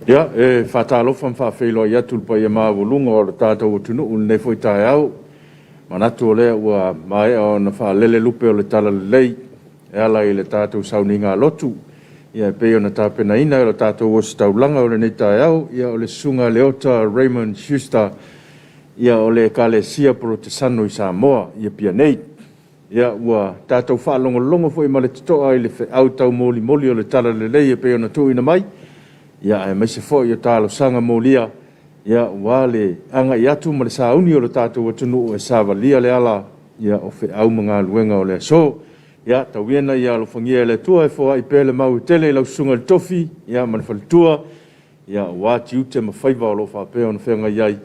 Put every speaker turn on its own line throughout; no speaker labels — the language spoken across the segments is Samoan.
Ia, e faatalofa ma faafeiloai atu i le paia maualuga o le tatou atunuu i lenei foi taeao. Manatu o lea ua maea ona faalele lupe o le talalelei e ala i le tatou sauniga lotu, ia e pei ona tapenaina e le tatou ositaulaga o lenei taeao, ia o le Susuga ia Leota Raymond Schuster, ia o le Ekalesia Polotesano i Samoa i Apia nei. Ia, ua tatou faalogologo foi ma le totoa i le feau taumolimoli o le talalelei e pei ona tuuina mai, aemaise foi o talosaga molia aua le agai atu ma le sauni o le tatou atunuu e savalia le ala o feau ma galuega o le aso. Ia, tau ia ina ia alofagia e le Atua e foai pea le mau e tele i lau susuga i le Tofi ma le faletua, aua tiute ma faiva o lo o faapea ona feagai ai,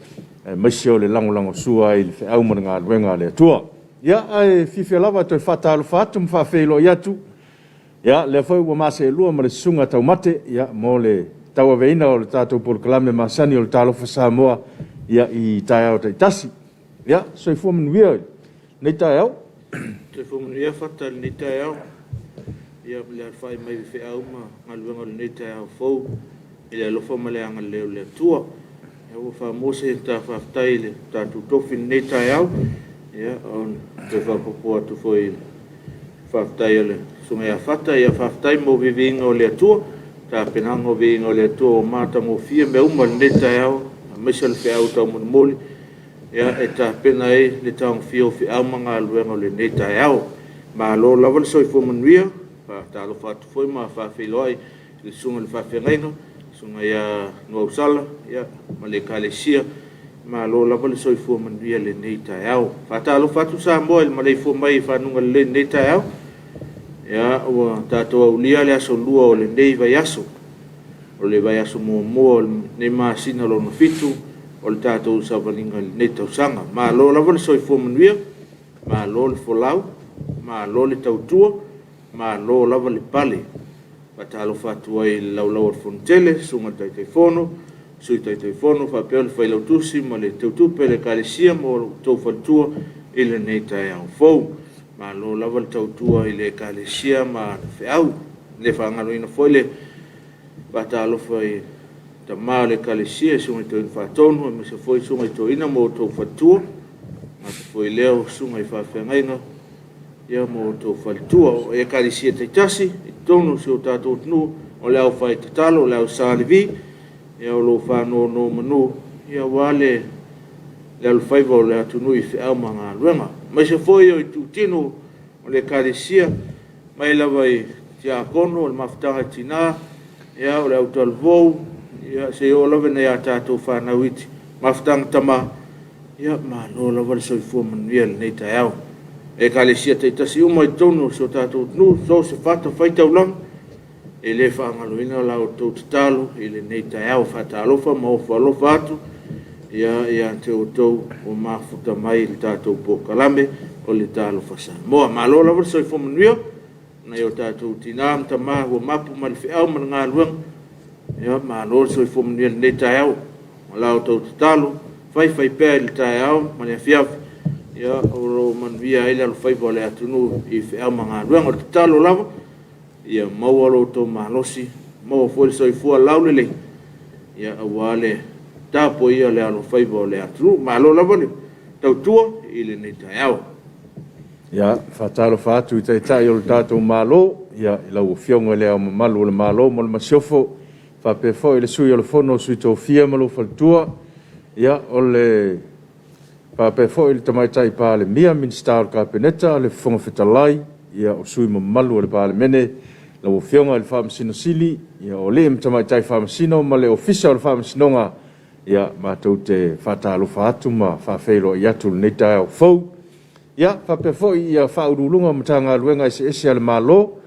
aemaise o le lagolagosua ai i le feau ma le galuega a le Atua. Ia, ae fiafia lava e toe faatalofa atu ma faafeiloai atu, ia, lea foi ua ma seelua ma le Susuga Taumate mo le tauaveina o le tatou polokalame masani o le Talofa Samoa i taeao taitasi. Ia, soifua manuia i lenei taeao.
Soifua manuia Fata i lenei taeao, ia ma le alafai mai i feau ma galuega o lenei taeao fou i le alofa ma le agalelei o le Atua. Ia ua faamua se ta faafetai i le tatou tofi i lenei taeao, ia ona toe faaopoopo atu foi i le faafetai a le Susuga ia Fata, ia faafetai mo viiviiga o le Atua, tapenaga o viiga o le Atua ua matagofie mea uma i lenei taeao, aemaise o le feau taumolimoli e tapena ai le tagofia o feau ma galuega o lenei taeao. Malo lava le soifua manuia. Faatalofa atu foi ma faafeiloai i le susuga i le faafeagaiga, le susuga ia Nuuausala ma le Ekalesia. Malo lava le soifua manuia i lenei taeao. Faatalofa atu Samoa i le maleifua mai i fanuga lelei i lenei taeao. Ia, ua tatou aulia le aso lua o lenei vaiaso. O le vaiaso muamua o lenei masina lona fitu o le tatou savaliga i lenei tausaga. Malo lava le soifua manuia, malo le folau, malo le tautua, malo lava le pale. Faatalofa atu ai i le Laulau a le Fono Tele, susuga i le Taitaifono, Sui Taitaifono faapea le Failautusi ma le Teutupe o le Ekalesia ma outou faletua i lenei taeao fou. Malo lava le tautua i le Ekalesia ma ana feau. E le faagaloina foi le faatalofa i tama o le Ekalesia, susuga i Toeaina Faatonu aemaise foi susuga i toeaina ma outou faletua. E le gata foi i lea o susuga i faafeagaiga ma outou faletua. O Ekalesia taitasi i totonu o si o tatou atunuu, o le aufaitatalo, o le au Sa Levi, o lo o faanonomanu aua le alofaiva o le atunuu i feau ma galuega. Aemaise foi o itutino o le Ekalesia, mai lava i tiakono, o le mafutaga a tina, o le autalavou, seia oo lava i nai a tatou fanau iti, mafutaga tama, ia malo lava le soifua manuia i lenei taeao. Ekalesia taitasi uma i totonu o si o tatou atunuu, so o se fatafaitaulaga, e le faagaloina la outou tatalo i lenei taeao. Faatalofa ma ofo alofa atu ia te outou ua mafuta mai i le tatou polokalame o le Talofa Samoa. Malo lava le soifua manuia i nai o tatou tina ma tama ua mapu ma le feau ma le galuega. Ia malo le soifua manuia i lenei taeao. O la outou tatalo faifaipea i le taeao ma le afiafi, o lo o manuia ai le alofaiva o le atunuu i feau ma galuega. O le tatalo lava, ia maua lo outou malosi, maua foi le soifua laulelei aua le tapuaia o le alofaiva o le atunuu. Malo lava le tautua i lenei taeao.
Ia, faatalofa atu i Taitai o le tatou Malo, i lau Afioga i Le Ao Mamalu o le Malo ma le Masiofo, faapea foi le Sui o le Fono a Sui Tofia ma lou faletua, ia, o le faapea foi le Tamaitai Palemia, Minisita o le Kapeneta, le Fofoga Fetalai, o sui usufono mamalu o le Palemene, lau Afioga i le Faamasino Sili, o alii ma tamaitai Faamasino ma le Ofisa o le Faamasinoga, ia, matou te faatalofa atu ma faafeiloai atu i lenei taeao fou. Ia, faapea foi Ofisa Sili o Pulega o Matagaluega eseese a le Malo,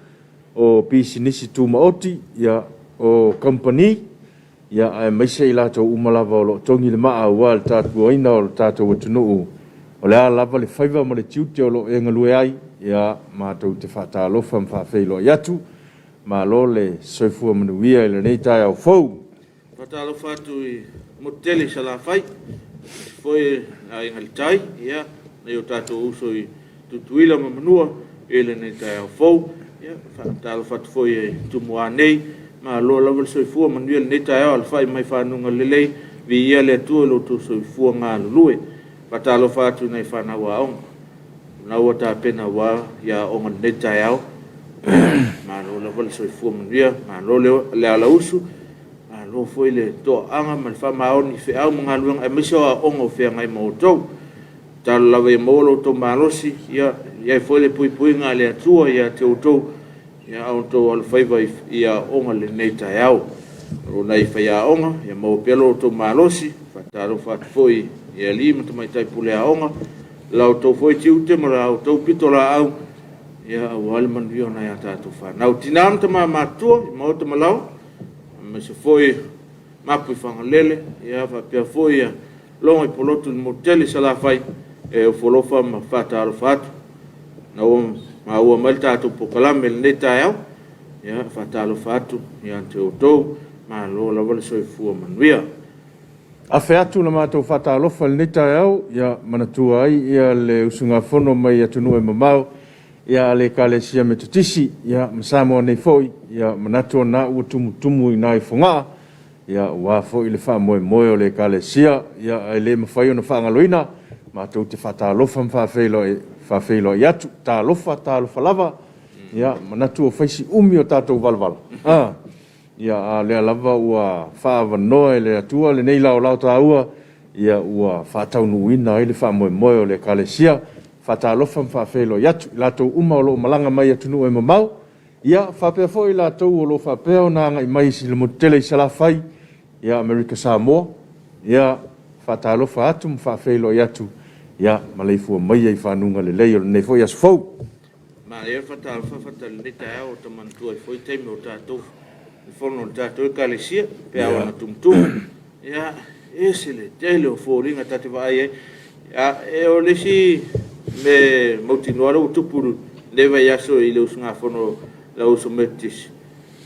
o Pisinisi Tumaoti, o Kamupani, aemaise i latou uma lava o lo o togi le maa aua le tapuaina o le tatou atunuu, o le a lava le faiva ma le tiute o lo o e galue ai, ia matou te faatalofa ma faafeiloai atu. Malo le soifua manuia i lenei taeao fou.
Faatalofa atu i le motu tele i Salafai, aemaise foi le Aiga i le Tai, nai o tatou uso i Tutuila ma Manua i lenei taeao fou. Ia, faatalofa atu foi i Tumua nei, Malo lava le soifua, manuia lenei taeao, alafai mai fanuga lelei, viia le Atua i lo outou soifua galulue. Faatalofa atu i nai fanau aoga, o lena ua tapena aua aoga i lenei taeao. Malo lava le soifua manuia, malo le alausu, malo foi le toaaga ma le faamaoni i feau ma galuega aemaise o aoaoga o feagai ma outou. Tatalo lava ia maua lo outou malosi, ia i ai foi le puipuiga a le Atua ia te outou a o outou alofaiva i aoaoga i lenei taeao. O nai faiaoga, ia maua pea lo outou malosi. E faatalofa atu foi i alii ma tamaitai pule aoga, la outou foi tiute ma la outou pitolaau aua le manuia o nai a tatou fanau. Tina ma tama matutua i maota ma laoa, aemaise foi Mapuifagalele, faapea foi Logo i Pulotu i le motu tele i Salafai, e ofo alofa ma faatalofa atu. Ina ua maua mai le tatou polokalame i lenei taeao, e faatalofa atu ia te outou, malo lava le soifua manuia.
Afe atu la matou faatalofa i lenei taeao, ia manatua ai le usugafono mai atunuu e mamao, a le Ekalesia Metotisi, ma Samoa nei foi, ia manatu o lena ua tumutumu i ina i Fogaa, aua foi le faamoemoe o le Ekalesia, ae le mafai ona faagaloina, matou te faatalofa ma faafeiloai atu. Talofa, talofa lava, manatu ua fai si umi o tatou valavala, a o lea lava ua faaavanoa e le Atua lenei laolao taua, ua faataunuuina ai le faamoemoe o le Ekalesia. Faatalofa ma faafeiloai atu i latou uma o lo o malaga mai atunuu e mamao, faapea foi i latou o lo o faapea ona agai mai i le motu tele i Salafai, Amerika Samoa, faatalofa atu ma faafeiloai atu, maleifua maia i fanuga lelei o lenei foi aso fou.
Manaia le faatalofa Fata i lenei taeao, ua ta manatua ai foi taimi o tatou i fono a le tatou Ekalesia pe a oo ina tumutumu. Ia, e ese le tele o foliga ta te vaai ai. O le isi mea e mautinoa lea ua tupu i lenei vaiaso i le usugafono a lau uso Metotisi,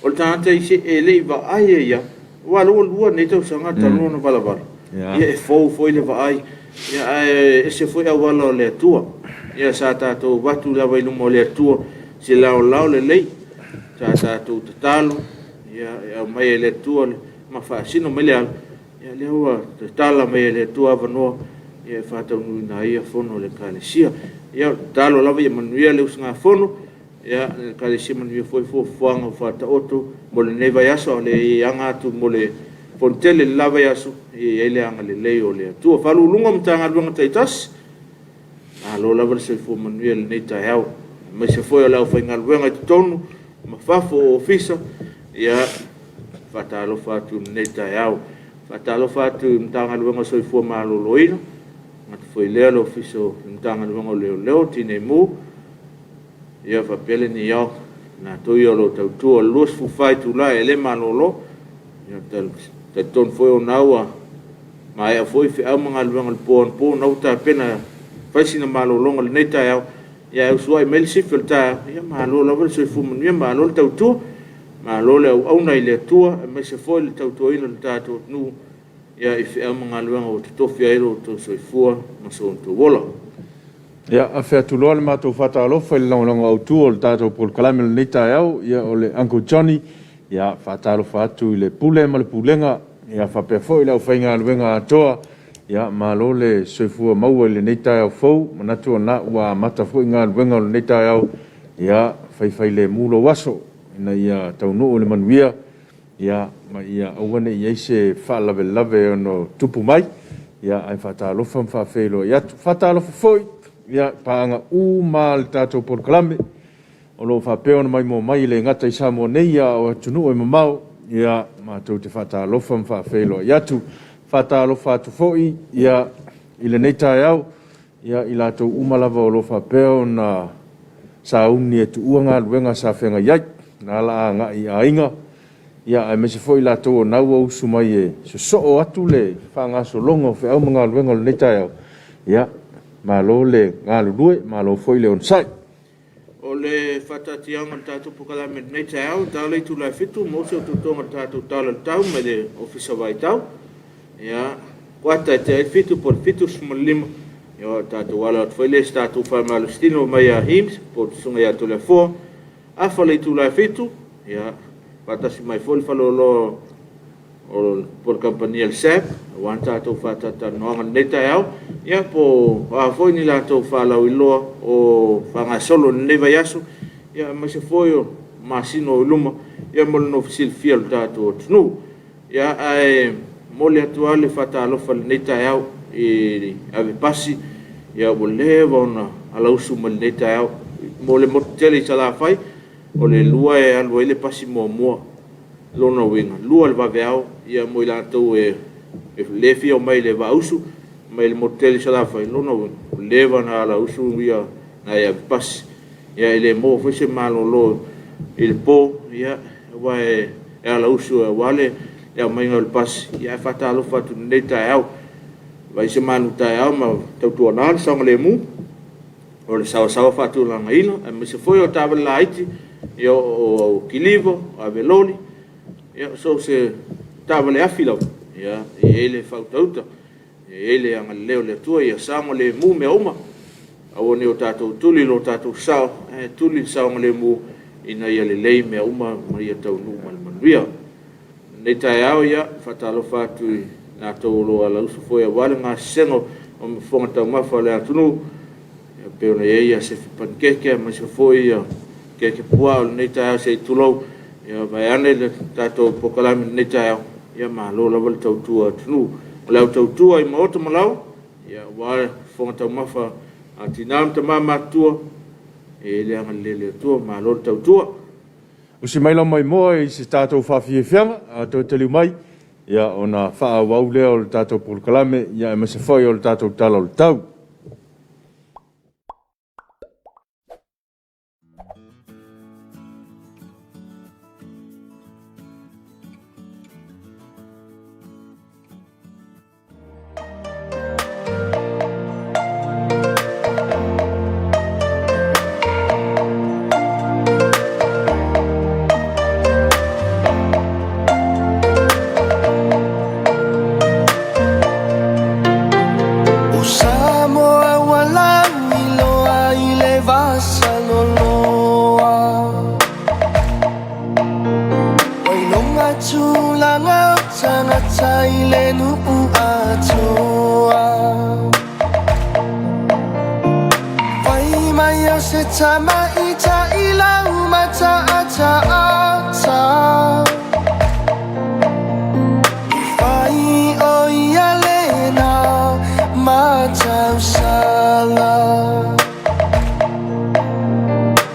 o le tagata e le i vaai ai lava, aua o lea ua lua nei tausaga talu ona valavala, ia e fou foi le vaai, ae ese foi auala o le Atua. Ia sa tatou avatu lava i luma o le Atua se laolao lelei, sa tatou tatalo e aumai e le Atua ma faasino mai le ala, ia lea ua tatala mai e le Atua avanoa e faataunuuina ai fono a le Ekalesia. Ia, o le tatalo lava ia manuia le usugafono a le Ekalesia, manuia foi fuafuaga ua faataoto mo lenei vaiaso, a o le aga atu mo le Fonotele i le la vaiaso, ia i ai le agalelei o le Atua. Ofisa Sili o Pulega o Matagaluega taitasi, malo lava le soifua manuia i lenei taeao, aemaise foi o le aufaigaluega i totonu ma fafo o Ofisa, ia, e faatalofa atu i lenei taeao. E faatalofa atu i le Matagaluega o le Soifua Maloloina, e le gata foi i lea o le Ofisa o le Matagaluega o Leoleo, Tinei Mu, ia faapea le NEOC, i latou ia o lo o tautua i le 24 itula e le malolo. Ia, e talitonu foi o lena ua maea foi feau ma galuega o le po anapo, o lena ua tapena e fai sina malologa i lenei taeao, ae usuai mai le sifi o le taeao, ia malo lava le soifua manuia, malo le tautua, malo le auauna i le Atua, aemaise foi le tautuaina o le tatou atunuu i feau ma galuega ua totofi ai lo outou soifua ma so outou ola.
Ia, afe atu loa le matou faatalofa i le lagolago autu o le tatou polokalame i lenei taeao, ia o le Uncle Johnny, ia faatalofa atu i le Pule ma le Pulega, ia faapea foi le aufaigaluega atoa, ia malo le soifua maua i lenei taeao fou, manatu o lena ua amata foi galuega o lenei taeao, ia faifailemu lou aso ina ia taunuu i le manuia, ia, ma ia aua ne i i ai se faalavelave e ono tupu mai, ia, ae faatalofa ma faafeiloai atu. Faatalofa foi i paaga uma lava a le tatou polokalame o lo o faapea ona maimoa mai e le gata i Samoa nei, a o atunuu e mamao, ia, matou te faatalofa ma faafeiloai atu. Faatalofa atu foi i lenei taeao i latou uma lava o lo o faapea ona sauni e tuua galuega sa feagai ai, na ala agai i aiga, aemaise foi i latou o na ua usu mai e sosoo atu le faagasologa o feau ma galuega o lenei taeao, ia, malo le galulue, malo foi le onosai.
O le faataatiaga o le tatou polokalame i lenei taeao, e ta le itula e 7 maua se utoutoga o le tatou tala i le tau mai le Ofisa Vaitau. Ia, kuata e tea ai le 7 po o le 75, ia o tatou alo atu foi lea i se tatou faamalositino mai ia HIMS po o le Susuga ia Toleafoa, afa le itula e 7, ia, faatasi mai foi le faleoloa o po o le kamupani a le SAB aua le tatou faatalatalanoaga i lenei taeao, ia po o a foi ni latou faalauiloa o faagasolo i lenei vaiaso, aemaise foi o masina o i luma mo le silafia e le tatou atunuu. Ia, ae momoli atu lava le faatalofa i lenei taeao i ave pasi ua leva ona alausu mai lenei taeao. Mo le motu tele i Salafai, o le 2:00 e alu ai le pasi muamua. O lona uiga, e 2:00 i le vaveao mo i latou o lea e fia omai i le vaa-usu mai le motu tele i Salafai, o lona uiga, ua leva ona alausu nai ave pasi. E le maua foi se malolo i le po aua e alausu aua le aumaiga o le pasi. Ae faatalofa atu i lenei taeao. Vaai se malutaeao ma tautuana le saogalemu o le saoasaoa faatulagaina, aemaise foi o taavale laiti, o kiliva, o ave loli, so o se taavale afi lava, e i ai le faautauta, e i ai le agalelei o le Atua ia saogalemu mea uma. Aua ne i o tatou tuli lo tatou sao, ae tuli le saogalemu ina ia lelei mea uma ma ia taunuu ma le manuia. I lenei taeao, e faatalofa atu i latou o lo o alausu foi aua le gasesega o fofoga taumafa o le atunuu, e pei ona i ai Sefi Panikeke aemaise foi keke puaa o lenei taeao se i tulou, vaeane le tatou polokalame i lenei taeao, ia malo lava le tautua atunuu. O le au tautua i maota ma laoa, aua fofoga taumafa a tina ma tama matutua, e i ai le agalelei o le Atua, malo le tautua.
Usi mai lau maimoa i se tatou faafiafiaga, a toe taliu mai, ona faaauau lea o le tatou polokalame, aemaise foi o le tatou Tala o le Tau.
O Samoa ua lauiloa i le vasaloloa, Ua iloga tulaga o tagata i le nuu atoa. Fai mai o se tamaita i lau mataataata, I fai o ia lena matausala.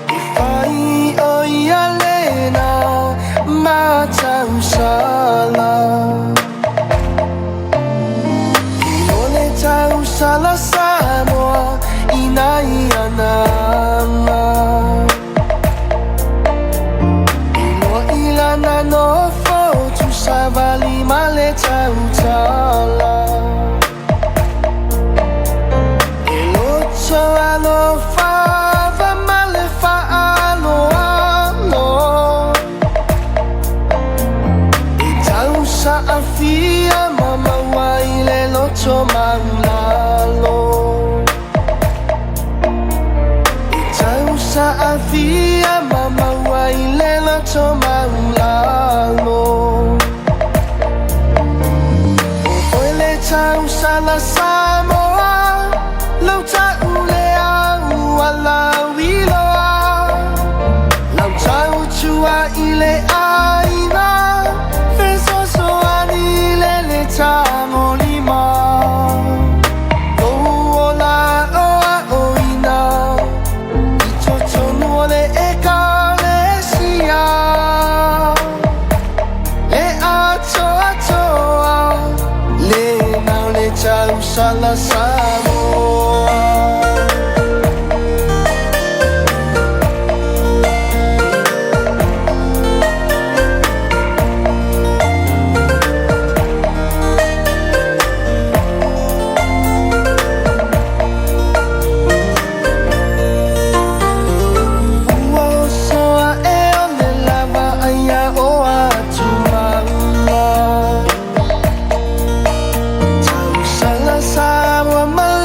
I fai o ia lena matausala. I o le tausala Samoa i nai anaga. I loa i lana nofo tuusavali ma le tautala. E loto alofa va ma le faaaloalo. E tausaafia ma maua i le loto maulalo. E tausaafia ma maua i le loto maulalo. O oe le tausala Samoa, lau taule au alauiloa. Lau tautua i le aiga, fesoasoani i le le tagolima. Lou ola aoaoina i totonu o le ekalesia. Le atoatoa, lena o le tausala Samoa. Ua oso ae o le lava aia o atumaga. Tausala Samoa.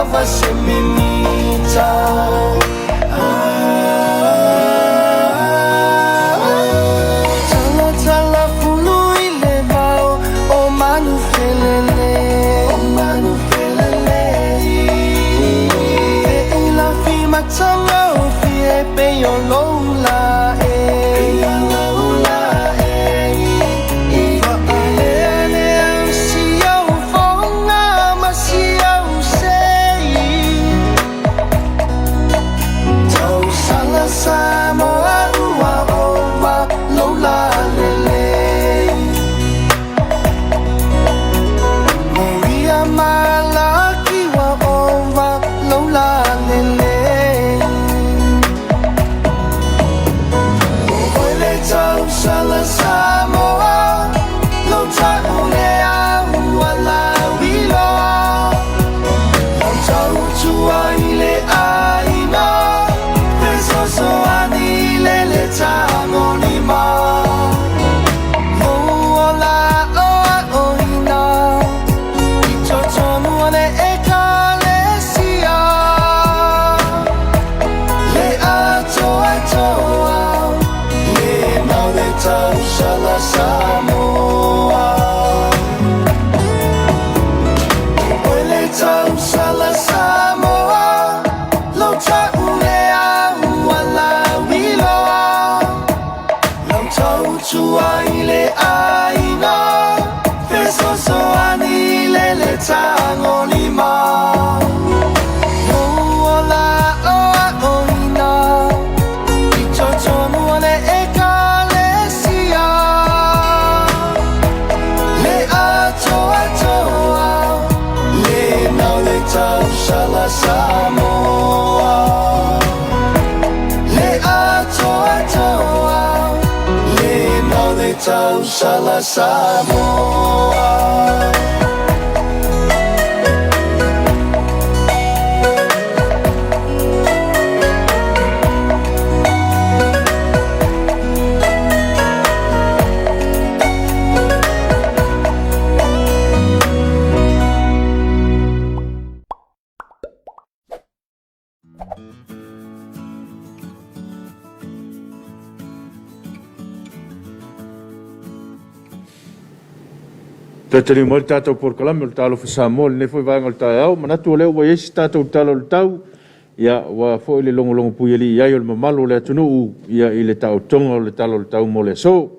lava se mimita. Talatala fulu i le vao o Manufelele, o Manufelele. E i la fimatanga o fie pe o loula e. Pe o loula e. Whaalea si au whaonga ma si au sei. Tau sala sa moa ua ova loula lele. Moria malaki wa ova loula lele. O le tau sala sa moa lo ta unea ua la wiloa. Lau tau tua i le aina, fesoso ani le le tango lima. Lou ola oa oina, i totonu o le ekalesia. Le atoa toa, le mau le tau sala Samoa. Oi le tau sala Samoa, lo ta ulea ua la wiloa. Lau tau tua i le aina, fesoso ani le le tango lima. Lou ola oa oina, i totonu o le ekalesia. Le atoa toa, le mau le tau sala Samoa. Le atoa toa, le mau le tau sala Samoa.
Toe taliu mai le tatou polokalame o le Talofa Samoa i lenei foi vaega o le taeao. Manatu o lea ua i ai se tatou tala o le tau, ia, ua foi le logologo puialii i ai o le mamalu o le atunuu ia, i le taotoga o le tala o le tau mo le aso.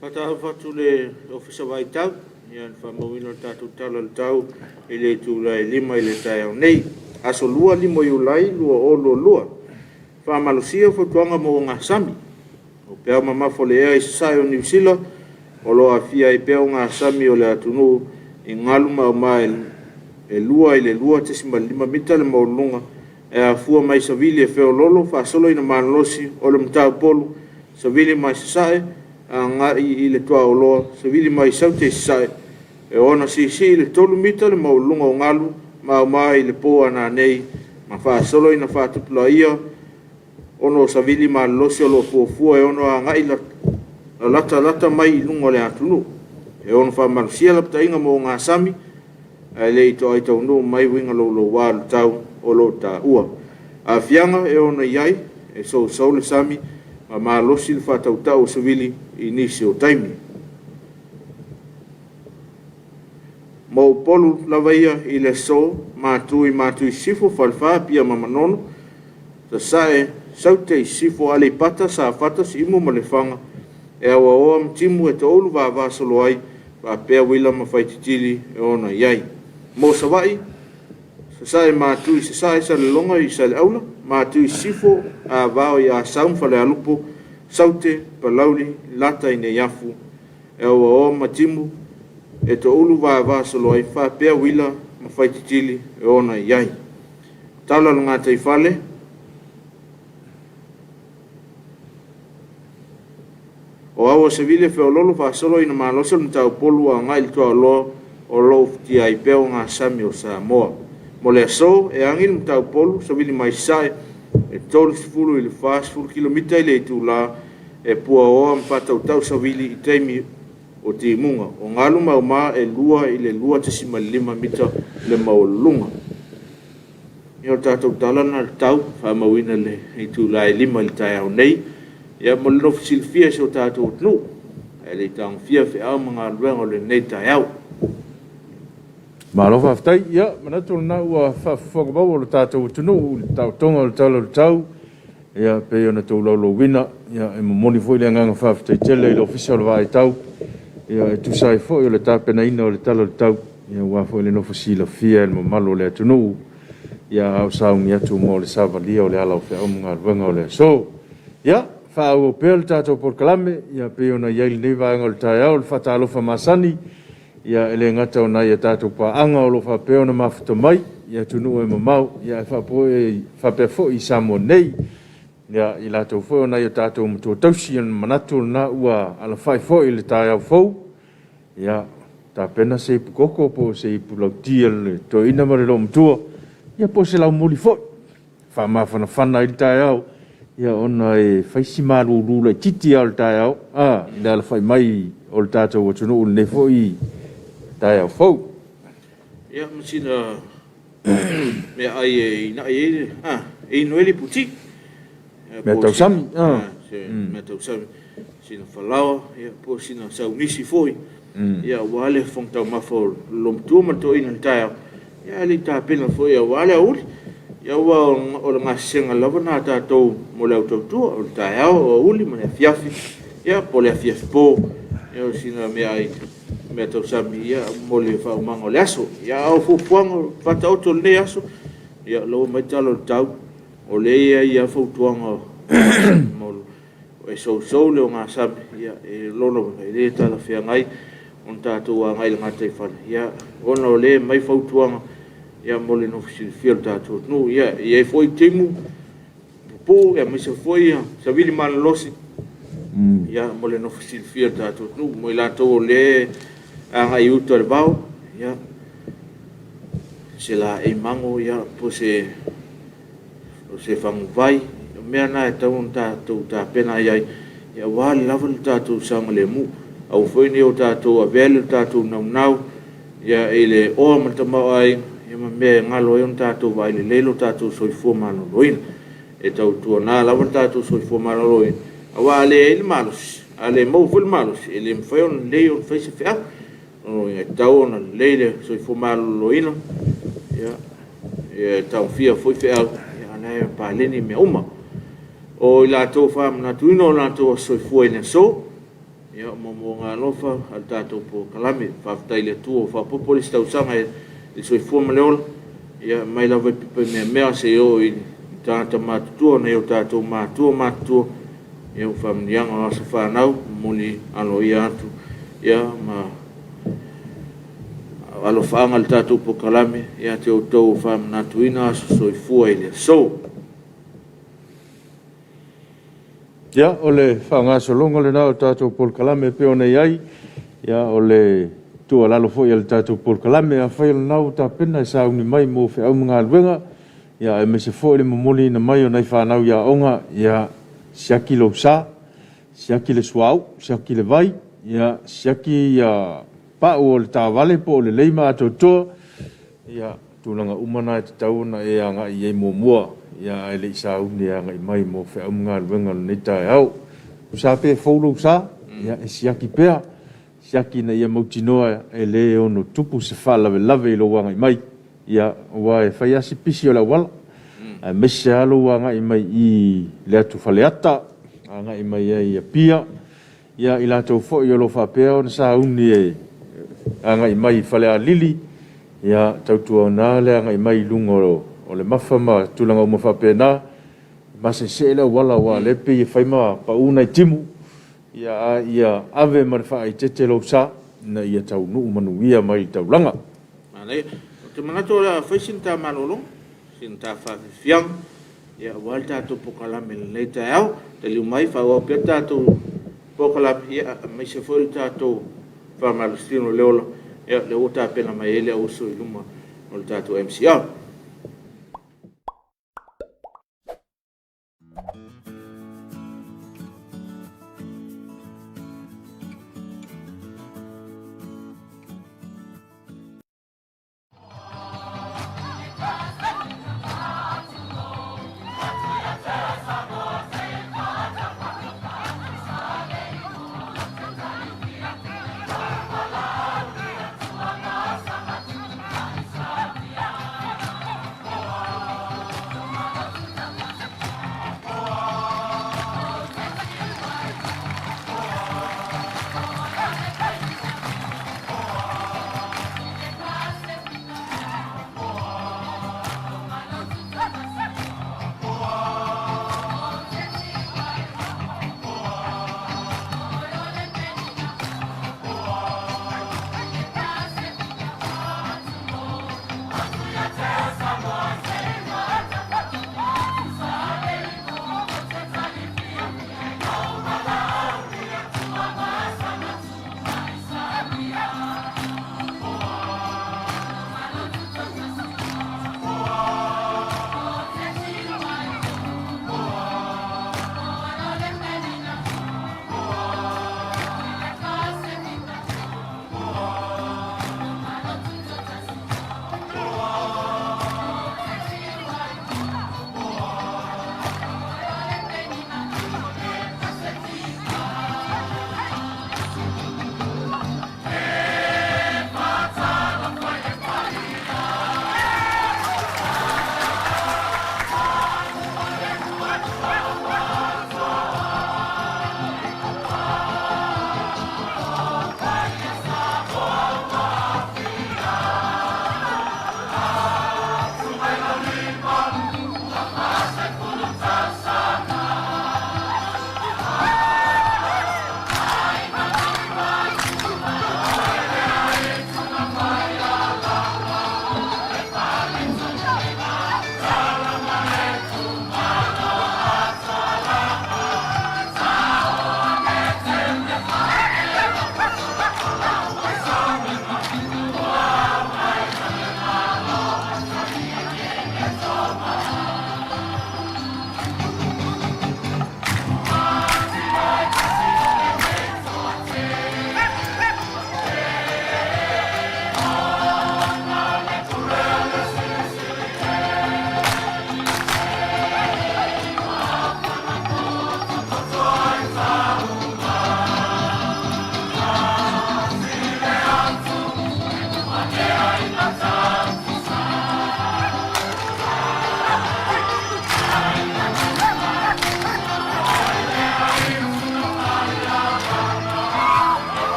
Faatalofa atu le Ofisa Vaitau ia le faamauina o le tatou tala o le tau i le itula e 5 i le taeao nei. Aso 2, 5 Iulai 2022. Faamalosia fautuaga mo ogasami. O peau mamafa o le ea i sasae o Niu Sila o lo o aafia ai pea ogasami o le atunuu i galu mauma e 2 i le 2.5 mita le maualuluga e afua mai savili e feoloolo faasolo ina malolosi o le mataupolu savili mai sasae agai i le tuaoloa savili mai saute i sasae e ono siisii i le 3 mita le maualuluga o galu mauma i le po a nanei ma faasolo ina faatupulaia ona o savili malolosi o lo o fuafua e ono agai lalatalata mai i luga o le atunuu. E ono faamalosia lapataiga mo ogasami ae le i toai taunuu mai uiga louloua o le tau o lo o taua. Aafiaga e ono i ai e sousou le sami ma malosi le faatautau o savili i nisi o taimi. Mo Upolu lava ia i le aso, matu i Matu i Sisifo, Falefa, Apia ma Manono, Sasae, Saute i Sisifo, Aleipata, Safata, Siumu ma Lefaga, e aoaoa ma timu e toulu vavasolo ai, faapea uila ma faititili e ona i ai. Mo Savaii, Sasae matu i Sasae, Salelologa i Saleaula, matu i Sisifo, Avao i Asau ma Falealupo, Saute, Palauli, Lata i Neiafu, e aoaoa ma timu e toulu vavasolo ai, faapea uila ma faititili e ona i ai. Tala o le gataifale, O au o Sevilla e feoloolo faasolo ina malosi o le mataupolu agai i le tuaoloa o lo o ufitia ai pea ogasami o Samoa. Mo le aso, e agi le mataupolu savili mai sasae e 30 i le 40 kilomita i le itula e puaoa ma faatautau savili i taimi o timuga. O galu mauma e 2 i le 2.5 mita le maualuluga. Ia o le tatou tala lena o le tau, faamauina i le itula e 5:00 i le taeao nei. Ia mo le nofo silafia e si o tatou atunuu, ae le i tagofia feau ma galuega o lenei taeao.
Malo faafetai. Ia, manatu o lena ua faafofoga maua lo tatou atunuu i le taotoga o le Tala o le Tau, ia pei ona outou laulauina, ia e momoli foi le agaga faafetai tele i le Ofisa o le Vaai Tau, ia e tusa ai foi o le tapenaina o le Tala o le Tau, ia aua foi le nofo silafia e le mamalu o le atunuu, ia a o sauni atu mo le savalia o le ala o feau ma galuega o le aso. Ia, faaauau pea le tatou polokalame, ia pei ona i ai lenei vaega o le taeao, o le faatalofa masani, ia e le gata o nai a tatou paaga o lo o faapea ona mafuta mai i atunuu e mamao, ia ae faapea foi i Samoa nei. Ia, i latou foi o nai o tatou matua tausi, o le manatu lena ua alafai foi i le taeao fou, ia tapena se ipu koko po o se ipu lauti a le toeaina ma le loomatua, ia po o se laumuli foi e faamafanafana ai le taeao, ia ona e fai si malulu laitiiti lava o le taeao i le alafai mai o le tatou atunuu i lenei foi taeao fou.
Ia ma sina meaai e inai ai le, e inu ai le iputi.
Mea tausami.
Se mea tausami, sina falaoa, ia, po o sina saunisi foi, ia, aua le fofoga taumafa o le loomatua ma le toeaina i le taeao, ia ae le i tapena foi aua le aoauli. Ia aua o le gasesega lava lena a tatou mo le au tautua, o le taeao, o aoauli ma le afiafi, ia po o le afiafi po, ia o sina meaai meatausami mo le faaumaga o le aso. Ia a o fuafuaga o Faataoto i lenei aso, ia o la ua aumai le tala o le tau, o lea e i ai lava fautuaga e sousou le ogasami, ia o lona uiga, e le talafeagai ona tatou agai i le gataifale, ona o lea e aumai fautuaga mo le nofo silafia o le tatou atunuu. Ia, e i ai foi timu pupuu aemaise foi savili malolosi mo le nofo silafia o le tatou atunuu. Mo i latou o lea e agai i uta i le vao, ia, se laei mago po o se faguvai, o mea na e tatau ona tatou tapena i ai aua le lava le tatou saogalemu. Aua foi ne i o tatou avea le tatou naunau i le oa ma le tamaoaiga ma mea e galo ai ona tatou vaai lelei lo tatou soifua maloloina. E tautuana lava le tatou soifua maloloina, aua a leai le malosi, a le maua foi le malosi, e le mafai ona lelei ona fai se feau. E tatau ona lelei le soifua maloloina, e taofia foi feau, a o la e paleni mea uma. O i latou e faamanatuina o latou aso soifua i le aso, ia o moomooga alofa a le tatou polokalame. Faafetai i le Atua ua faaopoopo le isi tausaga i le soifua ma le ola, ia mai lava i pipimeamea seia oo i tagata matutua, nai o tatou matua matutua, ia o faamanuiaga o aso fanau, momoli aloaia atu ia ma alofaaga i le tatou polokalame ia te outou ua faamanatuina aso soifua i le aso.
Ia, o le faagasologa lena o le tatou polokalame e pei ona i ai. Ia, o le tuualalo foi a le tatou polokalame, afai o lena ua tapena e sauni mai mo feau ma galuega, ia aemaise foi le momoliina mai o nai fanau i aoga, ia siaki lou sa, siaki le suauu, siaki le vai, ia siaki pau o le taavale po o lelei ma atoatoa, ia tulaga uma na e tatau ona e agai i ai muamua, ia ae le i sauni e agai mai mo feau ma galuega o lenei taeao. Tusa pe fou lou sa, ia e siaki pea, siaki ina ia mautinoa e le ono tupu se faalavelave i lou agai mai, ia aua e fai lava si pisi o le auala, aemaise lava lou agai mai i le atu Faleata, agai mai ai i Apia, Ia, i latou foi o lo o faapea ona sauni e agai mai i Falealili, ia, tautuana le agai mai i luga o le Mafa ma tulaga uma faapena, maseese le auala aua o lea e pei e fai ma pau nai timu, a ia ave ma le faaeteete lou sa ina ia taunuu manuia mai i le taulaga.
Manaia. Ou te manatu o le a fai sina ta malologa, sina ta faafiafiaga, ia aua le tatou polokalame i lenei taeao. Taliu mai faaauau pea le tatou polokalame, ia aemaise foi le tatou faamalositino i le ola, ia lea ua tapena mai ai le auuso i luma o le tatou MCR.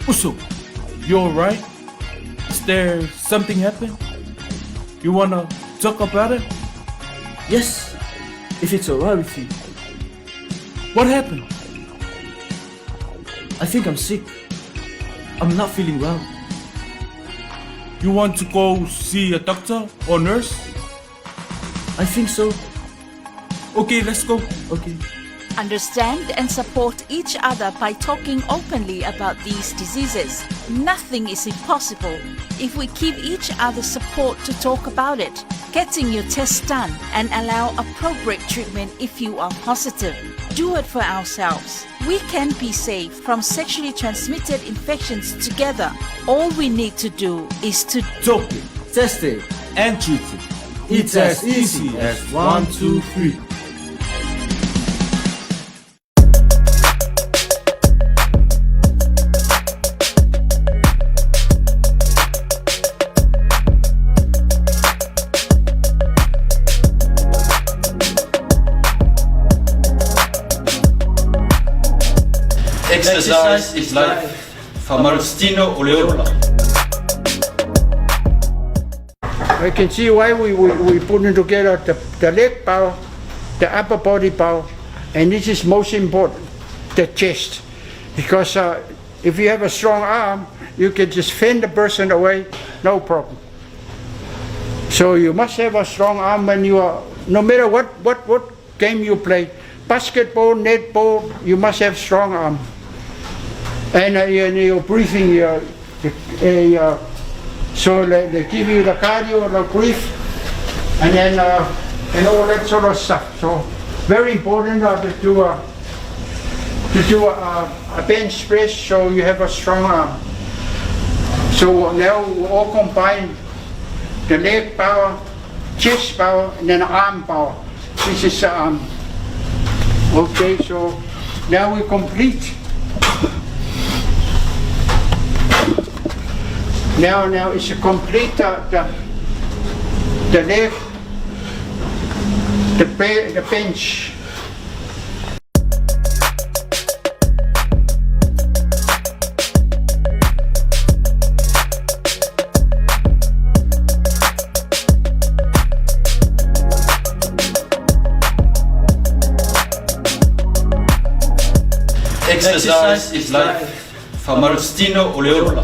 Uso, you alright? Is there something happen? You wanna talk about it?
Yes, if it's alright with you.
What happened?
I think I'm sick. I'm not feeling well.
You want to go see a doctor or nurse?
I think so.
Okay, let's go.
Okay.
Understand and support each other by talking openly about these diseases. Nothing is impossible if we keep each other's support to talk about it. Getting your test done and allow appropriate treatment if you are positive. Do it for ourselves. We can be safe from sexually transmitted infections together. All we need to do is to
Talk it
Test it.
and treat it.
It's as easy as 1, 2, 3.
Exercise is life. Famalositino o le ola.
I can see why we putting together the leg power, the upper body power, and this is most important, the chest. Because if you have a strong arm, you can just fend the person away, no problem. So you must have a strong arm when you are, no matter what game you play, basketball, netball, you must have strong arm. And your breathing, so they give you the cardio, the breath, and then and all that sort of stuff. So very important to do a bench press so you have a strong arm. So now we all combine the leg power, chest power, and then arm power. This is okay. So now we complete. Now it's a complete the leg, the bench.
Exercise is life. Famalositino o le ola.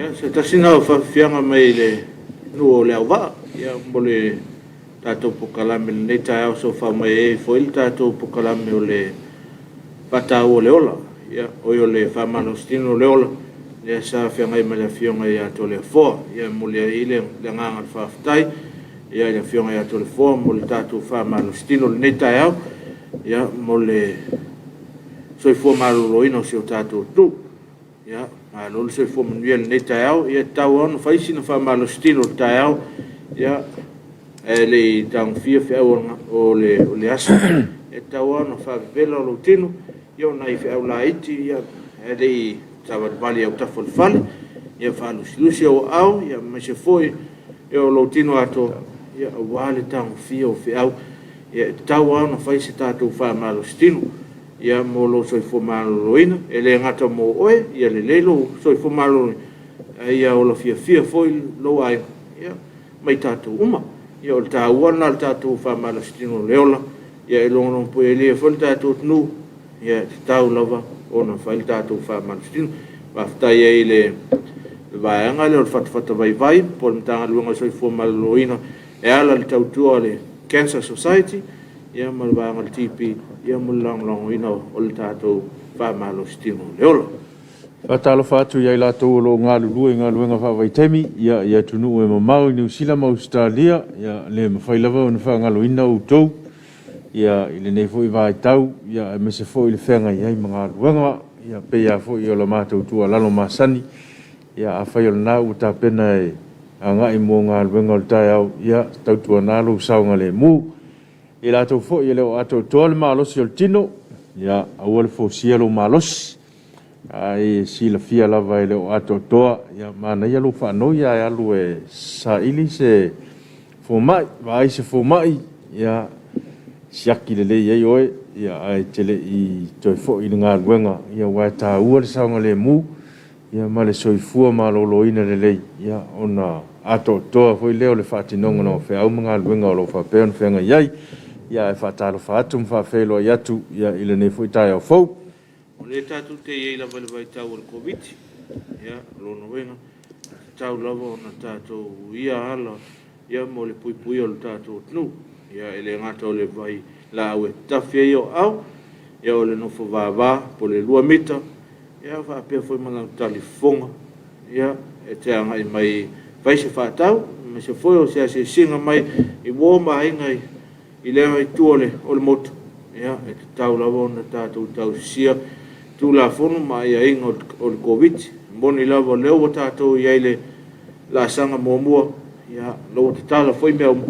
Ia, se tasi lena o faafiafiaga mai le nuu o Leauvaa, ia, mo le tatou polokalame i lenei taeao sa fai mai ai foi le tatou polokalame o le faataua o le ola, ia, oi o le faamalositino o le ola, lea sa feagai ma le Afioga ia Toleafoa. Ia, e momoli ai le agaga o le faafetai, ia, i le Afioga ia Toleafoa mo le tatou faamalositino i lenei taeao, ia, mo le soifua maloloina o si o tatou atunuu. Ia, malo le soifua manuia i lenei taeao. Ia, e tatau lava ona fai sina faamalositino i le taeao, ia, ae le i tagofia feau o le aso, e tatau lava ona faavevela lou tino, ia o nai feau laiti, ae le i savalivali i autafa o le fale, ia faalusilusi ou aao, aemaise foi o lou tino atoa, aua le tagofia o feau. E tatau lava ona fai se tatou faamalositino, ia, mo lou soifua maloloina. E le gata mo oe ia lelei lou soifua maloloina, a ia ola fiafia foi lou aiga, ia, ma i tatou uma. Ia, o le taua lena o le tatou faamalositino o le ola, ia e logologopuelia foi le tatou atunuu, ia, e tatau lava ona fai le tatou faamalositino. Faafetai ai i le vaega lea o le Fatafata Vaivai po o le Matagaluega o le Soifua Maloloina e ala i le tautua a le Cancer Society, ia ma le vaega o le TB, ia mo le lagolagoina o le tatou faamalositino o le ola.
Faatalofa atu ia i latou o lo o galulue i galuega faavaitaimi ia, i atunuu e mamao i Niu Sila ma Ausetalia, ia, le mafai lava ona faagaloina outou ia, i lenei foi vaitau, ia, aemaise foi le feagai ai ma galuega. Ia, pei lava foi o la matou tuualalo masani, ia, afai o lena ua tapena e agai mo galuega o le taeao, ia, tautuana lou saogalemu. I latou foi e le o atoatoa le malosi o le tino, ia, aua le forsia lou malosi. A e silafia lava e le o atoatoa, ia manaia lou faanoi ae alu e saili se fomai, vaai se fomai, ia siaki lelei ai oe, ia ae te le i toe foi i le galuega, ia aua e taua le saogalemu, ia ma le soifua maloloina lelei, ia ona atoatoa foi lea o le faatinoga o feau ma galuega o lo o faapea ona feagai ai. Ia ae faatalofa atu ma faafeiloai atu, ia, i lenei foi taeao fou.
O lea tatou te i ai lava i le vaitau o le Koviti, ia, o lona uiga, e tatau lava ona tatou uia ala, ia, mo le puipuia o le tatou atunuu. Ia, e le gata o le vailaau e tafi ai au aao, ia, o le nofo vava po o le 2 mita, ia, faapea foi ma lau talifofoga, ia, e te agai mai e fai se faatau, aemaise foi o se asiasiga mai i uo ma aiga i lea itu o le motu, ia, e tatau lava ona tatou tausisia Tulafono ma aiaiga o le Koviti. E moni lava o lea ua tatou i ai i le laasaga muamua, ia, o lea ua tatala foi mea uma,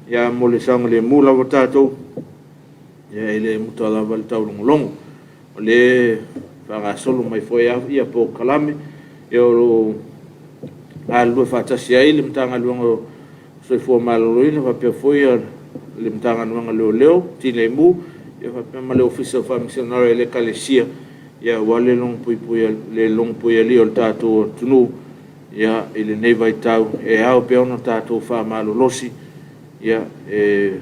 ia, mo le saogalemu lava tatou, ia, e le muta lava le taulogologo. O lea e faagasolo mai foi lava polokalame, ia, o lo o galulue faatasi ai le Matagaluega o Soifua Maloloina faapea foi le Matagaluega o Leoleo, Tinei Mu, ia faapea ma le Ofisa o Faamasinoga a le Ekalesia, aua le logolopuialia o le tatou atunuu, ia, i lenei vaitau e ao pea ona tatou faamalolosi, ia, e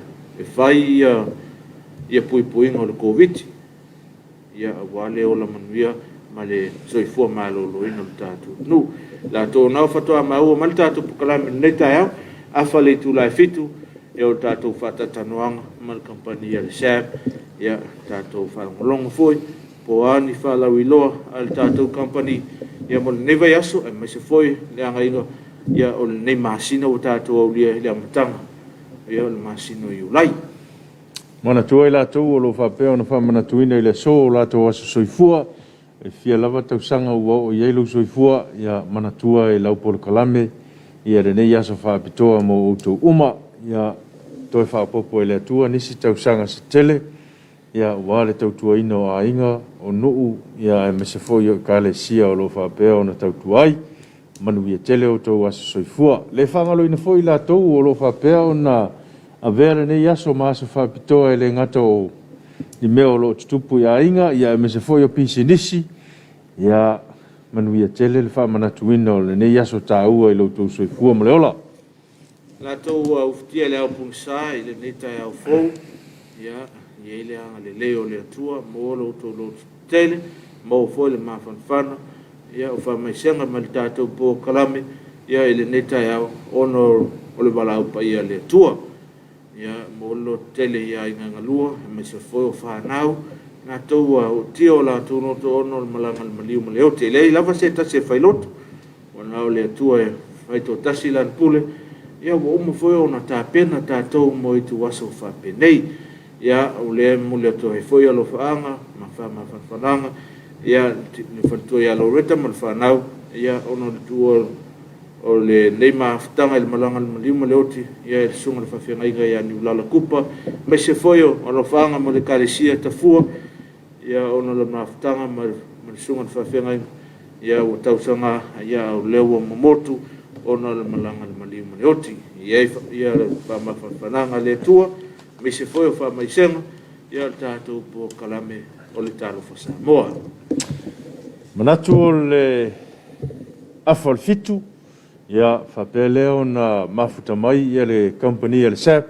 fai ia puipuiga o le Koviti, ia, aua le ola manuia ma le soifua maloloina o le tatou atunuu. Latou na faatoa maua mai le tatou polokalame i lenei taeao, afa le itula e 7, ia o le tatou faatalatalanoaga ma le kamupani a le SAB, ia, tatou faalogologo foi po o a ni faalauiloa a le tatou kamupani, ia, mo lenei vaiaso, aemaise foi le agaiga, ia, o lenei masina ua tatou aulia i le amataga, ia, o le masina o Iulai.
Manatua i latou o lo o faapea ona faamanatuina i le aso o latou aso soifua, e fia lava tausaga ua oo i ai lou soifua, ia manatua i lau polokalame, ia lenei aso faapitoa mo outou uma, ia toe faaopoopo e le Atua nisi tausaga se tele, ia aua le tautuaina o aiga, o nuu, ia aemaise foi o ekalesia o lo o faapea ona tautua ai. Manuia tele outou aso soifua. Le faagaloina foi i latou o lo o faapea ona avea lenei aso ma aso faapitoa e le gata o ni mea o lo o tutupu i aiga, ia aemaise foi o pisinisi, ia manuia tele le faamanatuina o lenei aso taua i lo outou soifua ma le ola.
Latou ua ufitia le ao pogisa i lenei taeao fou, ia, i ai le agalelei o le Atua, maua lo outou loto tetele, maua foi le mafanafana, ia, o faamaisega ma le tatou polokalame, ia, i lenei taeao ona o le valaau paia a le Atua. Ia, momoli le lototetele i aiga e galua, aemaise foi o fanau, latou ua ootia o latou loto ona o le malaga a le maliu ma le oti. E leai lava se tasi e failoto, ua na o le Atua e faitoatasi Lana pule, ia ua uma foi ona tapena tatou mo ituaso faapenei. Ia, o lea e momoli atu ai foi alofaaga ma faamafanafanaga i le faletua ia Loreta ma le fanau ona o le tuua o lenei mafutaga i le malaga a le maliu ma le oti i le susuga i le faafeagaiga ia Niulala Kupa, aemaise foi o alofaaga mo le Ekalesia Tafua ona o le mafutaga ma le susuga i le faafeagaiga ua tausaga a o lea ua momotu ona o le malaga a le maliu ma le oti. Ia i ai le faamafanafanaga a le Atua aemaise foi o faamaisega o le tatou polokalame o le Talofa Samoa.
Manatu o le afa o le 7, ia faapea lea ona mafuta mai le kamupani a le SABB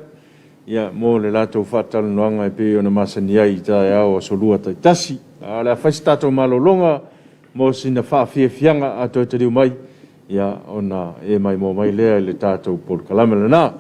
mo le latou faatalanoaga e pei ona masani ai i taeao o Aso Lua taitasi. Ae o le a fai se tatou malologa mo sina faafiafiaga a toe taliu mai, ia ona e maimoa mai lea i le tatou polokalame lena.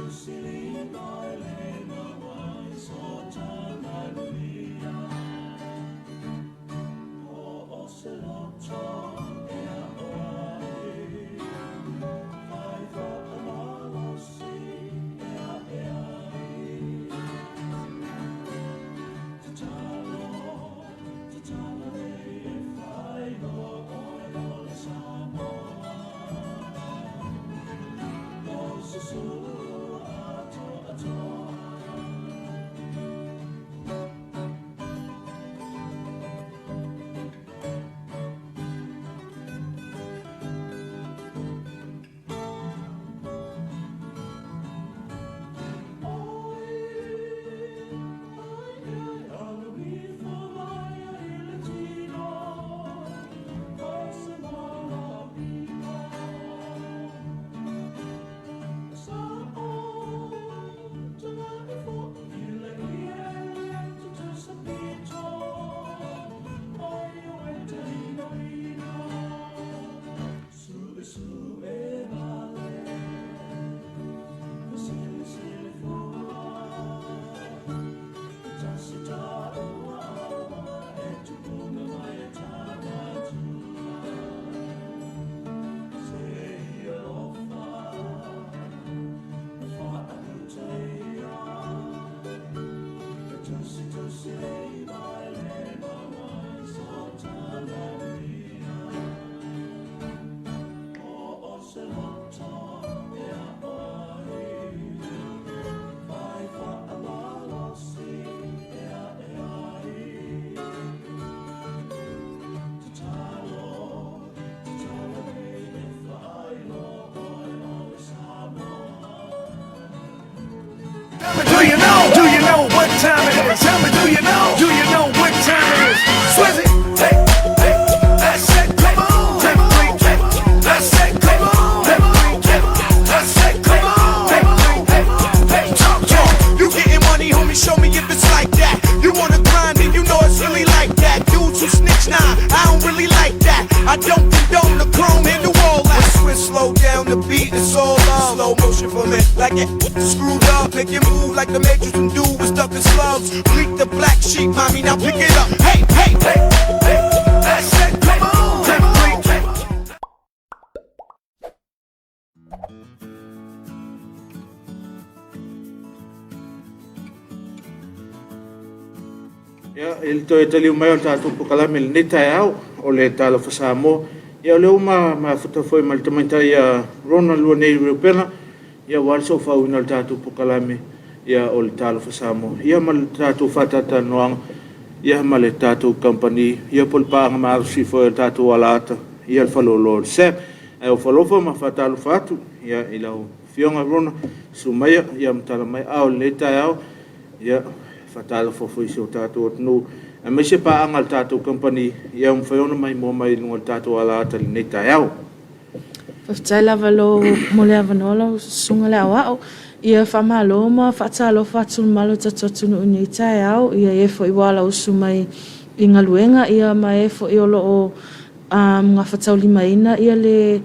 Silly, my lema, why so time I I don't condone the chrome in the wall. When Swiss slow down the beat, it's all love. Slow motion for me, like it screwed up. Make it move like the Matrix and dude was stuck in slugs. Bleak the black sheep, mommy, now pick it up. Hey, hey, hey, hey. I said, come on, come on.
Ia, i le toe taliu mai o le tatou polokalame i lenei taeao o le Talofa Samoa, ia o lea ua mafuta foi ma le tamaitai ia Ronald Luanei Reupena, ia aua le soofauina o le tatou polokalame ia o le Talofa Samoa, ia ma le tatou faatalatalanoaga ia ma le tatou kamupani, ia po o le paaga malosi foi a le tatou alaata, ia le faleoloa o le SABB. Ae ofo alofa ma faatalofa atu ia i lau Afioga Rona, susu maia ia ma tala mai a o lenei taeao. Ia, e faatalofa foi i si o tatou atunuu, aemaise paaga a le tatou kamupani, ia ua mafai ona maimoa mai i luga o le tatou alaata i lenei taeao.
Faafetai lava lo mo le avanoa lau Susuga le Aoao. Ia faamalo ma faatalofa atu i le mamalu o le tatou atunuu i lenei taeao, ia e foi ua alausu mai i galuega ia ma e foi o lo o gafataulimaina le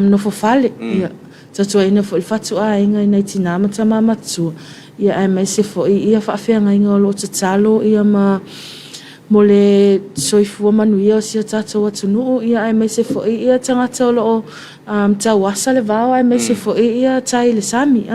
nofo fale, ia, tautuaina foi le fatuaiga i nai tina ma tama matutua, ia aemaise foi ia faafeagaiga o lo o tatalo ia ma mo le soifua manuia o si o tatou atunuu, ia aemaise foi ia tagata o lo o tauasa le vao aemaise foi ia tai i le sami.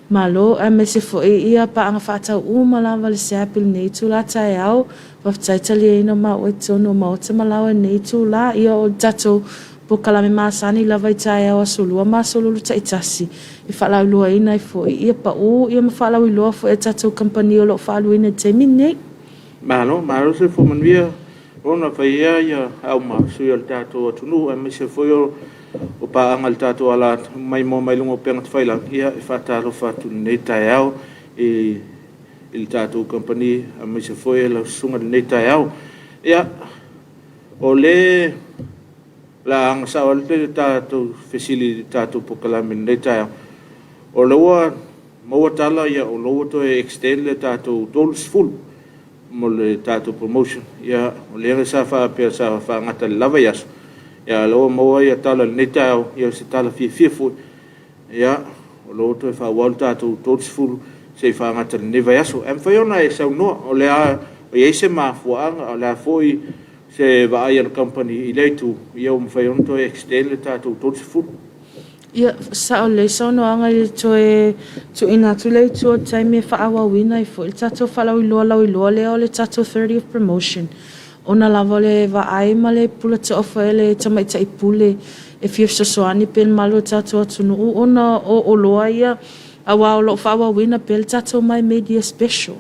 Malo, aemaise foi ia paaga faatau uma lava a le SABB i lenei itula taeao. Faafetai taliaina o maua i totonu o Maota ma Laoa i lenei itula. Ia o le tatou polokalame masani lava i taeao aso Lua ma aso Lulu taitasi e faalauiloaina ai foi ia pau ia ma faalauiloa foi a tatou kamupani o lo o faaaluina i le taimi lenei.
Malo, malo le soifua manuia ona fai ea ia au ma sui o le tatou atunuu aemaise foi o paaga a le tatou alaata maimoa mai luga o upega tafailagi. Ia e faatalofa atu i lenei taeao i le tatou kamupani aemaise foi lau susuga i lenei taeao. Ia, o le a agasao atu le tatou fesili i le tatou polokalame i lenei taeao. O lea ua maua tala o lea ua toe extend le tatou 30 mo le tatou promotion. Ia, o lea sa faapea sa faagata i le la vaiaso, a o lea ua maua tala i lenei taeao, ia o se tala fiafia foi, ia, o lea ua toe faaauau le tatou 30 seia faagata i lenei vaiaso. Ae mafai ona e saunoa, o le a i ai se mafuaaga, o le a foi se vaai a le kamupani i lea itu, ia ua mafai ona toe extend le tatou 30.
Ia, sao lelei saunoaga i le toe tuuina atu lea i tua o le taimi e faaauauina ai foi le tatou faalauiloa lauiloa lea o le tatou 30th promotion, ona lava o le vaai ma le pulatoa foi a le tamaitai pule e fia fesoasoani pea i le mamalu o le tatou atunuu ona o oloa ia aua o lo o faaauauina pea le tatou My Media Special,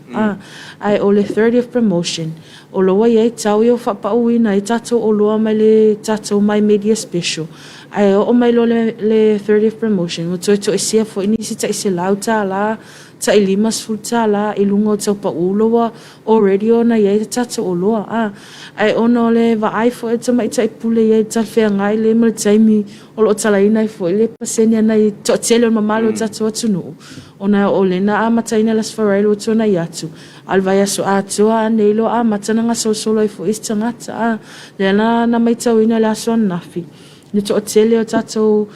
ae o le 30th promotion o lo o ua i ai tau ia ua faapauina ai tatou oloa mai le tatou My Media Special, ae oo mai loa le 30th promotion ua toe toesea foi nisi tai $100, tai $50 i luga o tau pau lo ua already ona i ai le tatou oloa. Ae ona o le vaai foi a le tamaitai pule i ai i le talafeagai lea ma le taimi o lo o talaina ai foi le pasene a nai toatele o le mamalu o le tatou atunuu, ona o lea na amataina i le Aso Faraile ua tuanai atu, a o le vaiaso atoa lava nei loa amata ona gasolosolo ai foi isi tagata. A, lea la na matauina i le aso ananafi le toatele o tatou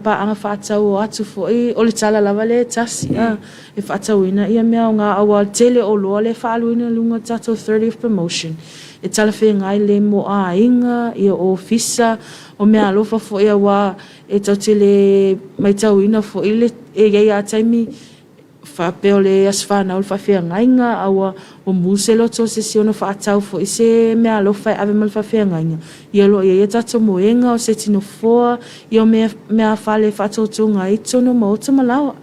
paaga faatau o atu foi, o le tala lava lea e tasi, e faatauina ia mea aoga, aua o le tele o oloa lea e faaaluina i luga o le tatou 30th promotion, e talafeagai lelei mo aiga, ia ofisa, o meaalofa foi aua e tatou te le matauina foi le, e i ai lava taimi faapea o le aso fanau o le faafeagaiga, a ua mu se loto o se isi e ono faatau foi se meaalofa e ave ma le faafeagaiga, ia o lo o i ai a tatou moega, o se tinofoa, ia o meaafale e faatautoga ai totonu o maota ma laoa.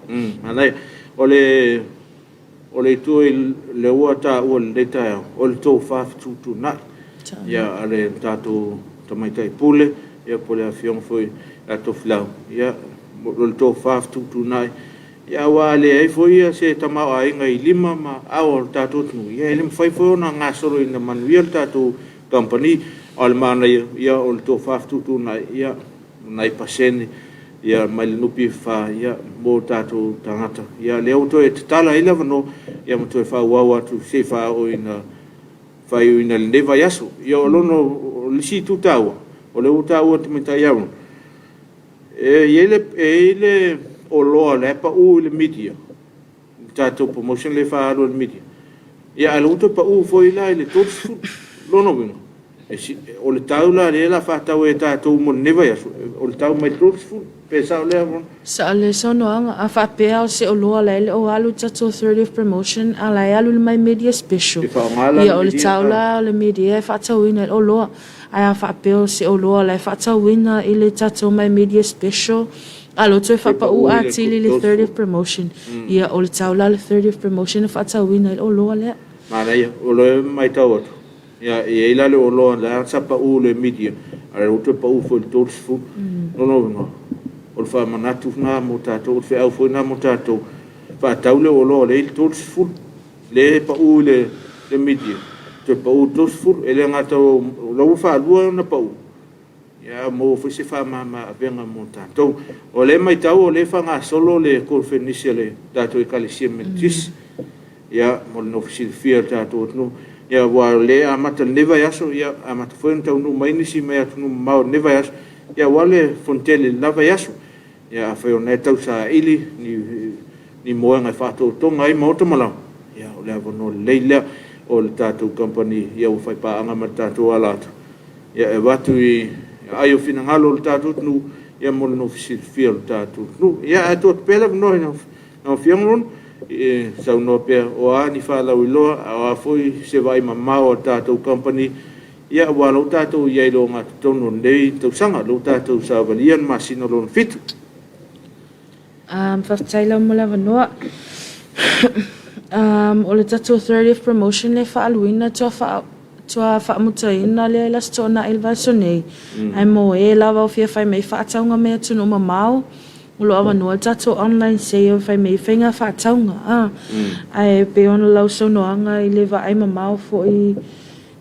Manaia. O le o le itu lea ua taua i lenei taeao, o le tofa fetuutuunai ia a le tatou tamaitai pule, ia po o le afioga foi ia Tofilau, ia o le tofa fetuutuunai, ia aua a leai foi se tamaoaiga i lima ma ao o le tatou atunuu, ia e le mafai foi ona gasoloina manuia le tatou kamupani. A o le manaia, ia o le tofa fetuutuunai, ia o nai pasene ia mai le NPF ia mo tatou tagata. Ia lea ua toe tatala ai le avanoa ia ma toe faaauau atu se i faaooina faaiuina i lenei vaiaso. Ia o lona o le isi itu taua, O lea ua taua e le Tamaitai Aaron, e i ai le, e i ai le oloa la e pau i le media, le tatou promotion lea e faaalu e le media, ia a o lea ua toe pau foi la i le $30. O lona uiga, o le tau la lea o le a faatau ai e tatou mo lenei vaiaso, o le tau mai le $30. Pe sao lea Ron?
Sao le saunoaga. A faapea o se oloa la e le o alu i le tatou 30th promotion a o la e alu i le My Media Special,
E faaaoga la le
ia o le
media
tau la o le media e faatauina ai le oloa. Ae a faapea o se oloa o la e faatauina i le tatou My Media Special, a o lea ua toe faapau atili i le 30th promotion, ia o le tau la o le 30th promotion e faatauina ai le oloa lea.
Manaia, o lea e matau atu, ia, e i ai la le oloa la sa pau i le media, a o lea ua toe pau foi i le $30. O lona uiga, o le faamanatu lena mo tatou, o le feau foi lena mo tatou, faatau le oloa lea e i le $30, lea e pau i le media, toe pau i le $30. E le gata o la ua faalua ona pau, ae maua foi se faamama avega mo tatou. O lea e matau o lea e faagasolo le konifenisi a le tatou Ekalesia Metotisi, ia, mo le nofo silafia e le tatou atunuu. Ia aua o lea e amata i lenei vaiaso, ia amata foi ona taunuu mai nisi mai atunuu mamao i lenei vaiaso, ia aua le fonotele i le la vaiaso. Ia afai o lena e tausaili ni moega e faatotoga ai maota ma laoa, ia o le avanoa lelei lea o le tatou kamupani ua faipaaga ma le tatou ala atu, ia e avatu i aai o finagalo o le tatou atunuu, ia mo le nofo silafia o le tatou atunuu. Ia ae tuu atu pea le avanoa i lau Afioga Ron e saunoa pea, o a ni faalauiloa, a o a foi se vaai mamao a le tatou kamupani, ia aua o lea ua tatou i ai i le ogatotonu o lenei tausaga, o lea ua tatou savalia le masina lona fitu.
Um, faafetai lava mo le avanoa. Um, o le tatou 30th promotion le faaaluina tua faa tua faamutaina lea i le Aso Toonai i le vaiaso nei. Ae mo e lava o fia fai mai faatauga mai atunuu mamao, o lo o avanoa le tatou online sale e fai mai ai faiga faatauga. Ah. Ae pei ona lau saunoaga i le vaai mamao foi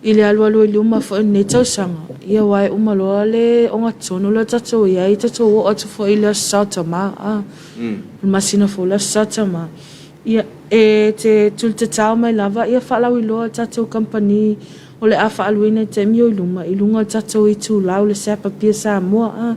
I le alualu i luma foi o lenei tausaga, ia aua e uma loa le ogatotonu lea tatou i ai, tatou oo atu foi i le Aso Sa o Tama, a, o le masina fou le Aso Sa o Tama. Ia, e te tulitatao mai lava ia faalauiloa a le tatou kamupani o le a faaaluina i taimi o i luma i luga o le tatou itulau le SAP Apia Samoa, a.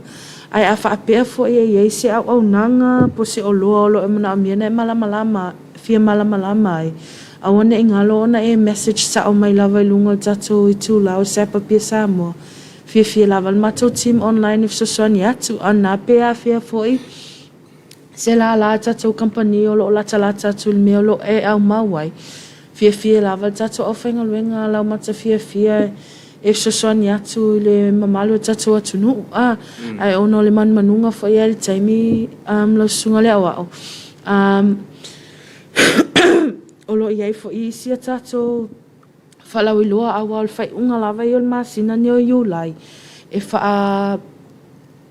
Ae a faapea foi e i ai se auaunaga po o se oloa o lo o e manaomia ona e malamalama fia malamalama ai, aua ne i galo ona e message sao mai lava i luga o le tatou itulau Sap Apia Samoa. Fiafia lava le matou team online e fesoasoani atu, a na pe afea foi se lālā a tatou kamupani o lo o latalata atu i le mea o lo o e aumau ai. Fiafia lava le tatou aufaigaluega laumata fiafia e fesoasoani atu i le mamalu o le tatou atunuu. A, ae ona o le manumanuga foi i le taimi um, lau susuga le aoao, um, o lo o i ai foi isi a tatou faalauiloa aua o le faaiuga lava ia o le masina nei o Iulai e faa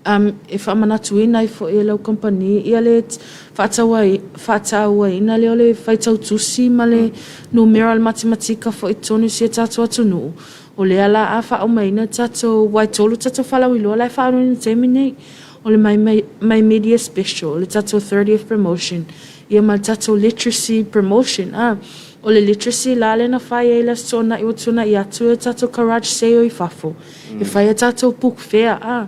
um, e faamanatuina ai foi e lau kamupani ia le faatauaina lea o le faitau tusi ma le numera o le matematika foi i totonu o si a tatou atunuu. O lea la a faaaumaina tatou, aua e tolu tatou faalauiloa la e faaaluina i le taimi nei. O le My, My, My Media Special, o le tatou 30th promotion, ia ma le tatou literacy promotion. Ah, o le literacy la lea na fai ai le Aso Toonai ua tuanai atu e tatou garage sale i fafo. E fai a tatou book fair, ah.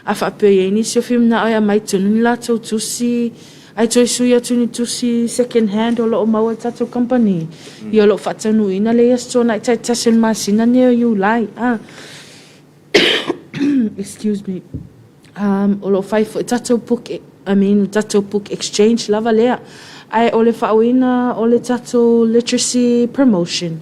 A faapea e i ai nisi o fia manao e aumai tonu ni latou tusi, ae toe sui atu ni tusi second hand o lo o maua i le tatou kamupani, ia o lo o faataunuuina lea i Aso Toonai taitasi o le masina nei o Iulai. Ah. Excuse me. Um, o lo o fai foi tatou book, I mean, tatou book exchange lava lea. Ae o le faauiina o le tatou literacy promotion,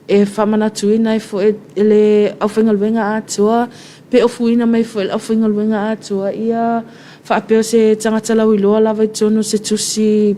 e faamanatuina ai foi e le aufaigaluega atoa, pe ofuina mai foi e le aufaigaluega atoa ia faapea o se tagata lauiloa lava i totonu o se tusi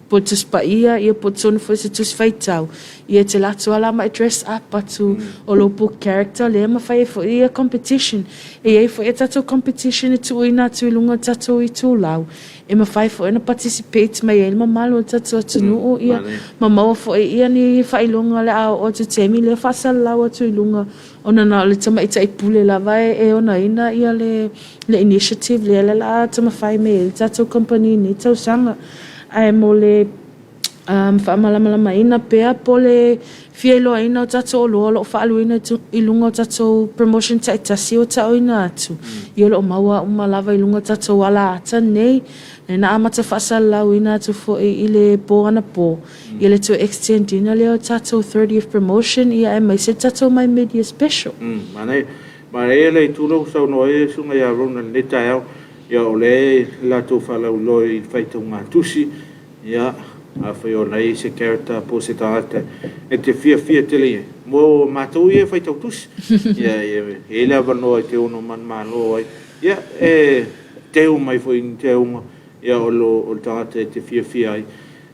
po o le Tusi Paia, ia po o totonu foi o se tusi faitau, ia e te alu atu lava la ma e dress up atu o lou book character lea ma fai ai foi ia competition. E i ai foi a tatou competition e tuuina atu i luga o tatou itulau, e mafai foi ona participate mai ai le mamalu o le tatou atunuu, ia ma maua foi ia ni faailoga o le a oo atu i le taimi lea faasalalau atu i luga ona na o le tamaitai pule lava e onaina ia le initiative lea o le a taumafai mai ai le tatou kamupani i lenei tausaga. Ae mo le Faamalamalamaina pea po o le fia iloaina o tatou oloa o lo o faaaluina i luga o tatou promotion taitasi ua taoina atu, ia o lo o maua uma lava i luga o tatou alaata nei. Lea na amata faasalalauina atu foi i le po anapo, ia le toe extend ina lea o tatou 30th promotion ia aemaise tatou My Media Special.
Manaia. Manaia le itu lea ua saunoa ai le Susuga ia Rona i lenei taeao. Ia o lea e latou faalauiloa i le faitauga tusi, Ia, afai o la e i ai se character po o se tagata e te fiafia tele i ai, mo matou ia e faitau tusi, ia e i ai le avanoa e te ono manumalo ai, ia e teu mai foi i ni teuga o le tagata e te fiafia ai.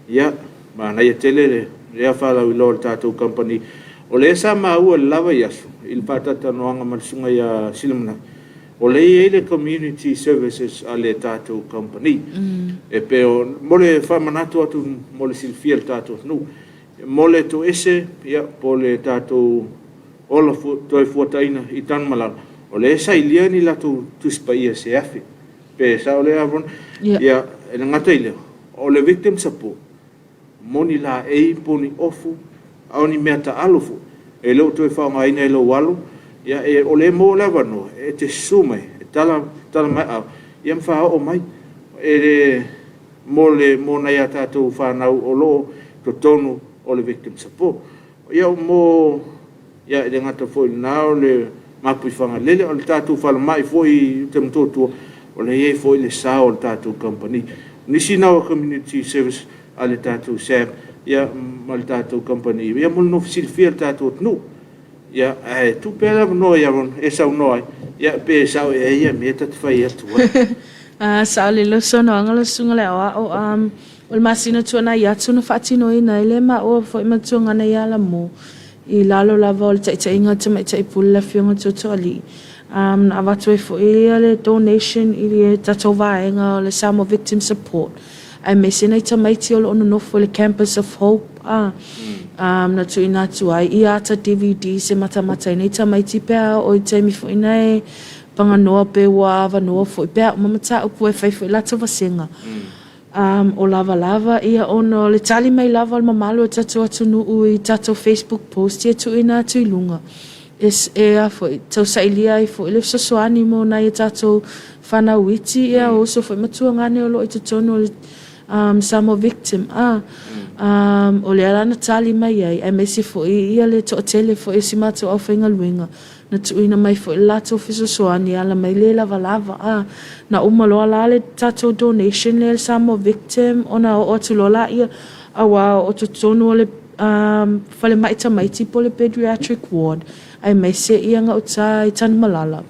Ia, manaia tele lea faalauiloa a le tatou kamupani. O lea sa maua i le la vaiaso i le faatalatalanoaga ma le Susuga ia Silimanai, O lea e i ai le community services a le tatou kamupani. E pei o, mo le faamanatu atu mo le silafia e le tatou atunuu, mo le toese po o le tatou ola toefuataiga i Tanumalala, o lea e sailia ni latou Tusi Paia se 1000. Pe sao lea Rona? Ia, e le gata i lea, o le victim support, mo ni laei po o ni ofu, a o ni mea taalo foi e le o toe faaaogaina e lou alo, ia, e, o lea e maua le avanoa e te susu mai, e tala, tala mai aao, ia ma faaoo mai e le, mo le, mo nai a tatou fanau o lo o totonu o le Victim Support. Ia, mo Ia, e le gata foi i lena o le Mapuifagalele, o le tatou falemai foi i uta i Motootua, o lea e i ai foi le sao o le tatou kamupani. O nisi na o community service a le tatou SABB ia ma le tatou kamupani, ia mo le nofo silafia e le tatou atunuu. Ia, ae tuu pea le avanoa ia Ron e saunoa ai, ia pe sao ea ia mea ta te fai atu ai.
A, sao lelei lau saunoaga lau Susuga i le Aoao. O le masina tuanai atu na faatinoina ai le maua foi ma Tuagana ia Lamo i lalo lava o le taitaiga a le Tamaitai Pule le Afioga Tootooalii, na avatu ai foi le donation i le tatou vaega o le Samoa Victim Support aemaise nai tamaiti o lo o nonofo i le Campus of Hope na tuuina atu ai ia ata DVDs e matamata ai nai tamaiti pe a oo i taimi foi na e paganoa pe ua avanoa foi pe a uma mataupu e fai foi latou vasega. O lava lava ia ona o le tali mai lava o le mamalu o tatou atunuu i tatou Facebook post ia tuuina atu i luga e, e a foi, tausailia ai foi le fesoasoani mo nai a tatou fanau iti ia o uso foi ma tuagane o lo o i totonu o le Samoa Victim a. O lea la na tali mai ai aemaise foi ia le toatele foi o si matou aufaigaluega Na tuuina mai foi le latou fesoasoani e ala mai le lavalava. A, na uma loa la le tatou donation lea i le Samoa Victim ona oo atu loa laia, aua o totonu o le falemai tamaiti po o le Pediatric Ward, aemaise ia gauta i Tanumalala,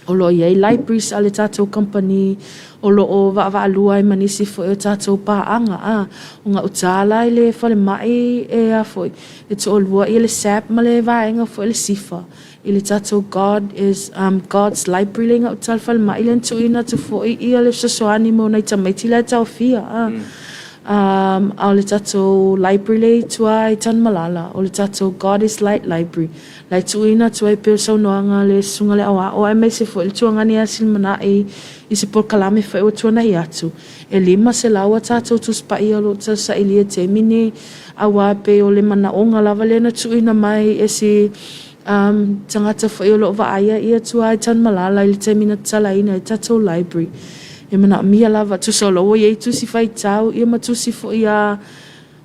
o lo o i ai libraries a le tatou kamupani o lo o vaavaalua ai ma nisi foi o tatou paaga. A, o gauta la i le falemai e a foi, E toalua ia le SAP ma le vaega foi le SIFA i le tatou God is um God's Library lea i gauta le falemai lea na tuuina atu foi ia le fesoasoani mo nai tamaiti la e taofia a um a o le tatou library lea i tua i Tanumalala o le tatou God is Light Library la e tuuina atu ai pei o saunoaga a le Susuga i le Aoao aemaise foi le Tuagane ia Silimanai i se polokalame foi ua tuanai atu E 500 a tatou Tusi Paia o lo o tausailia i le taimi nei, aua pei o le manaoga lava lea na tuuina mai e si um tagata foi o lo o vaaia ia tua i Tanumalala i le taimi na tatalaina ai tatou library. E manaomia lava, tusa o lo o ua i ai tusi faitau ia ma tusi foi a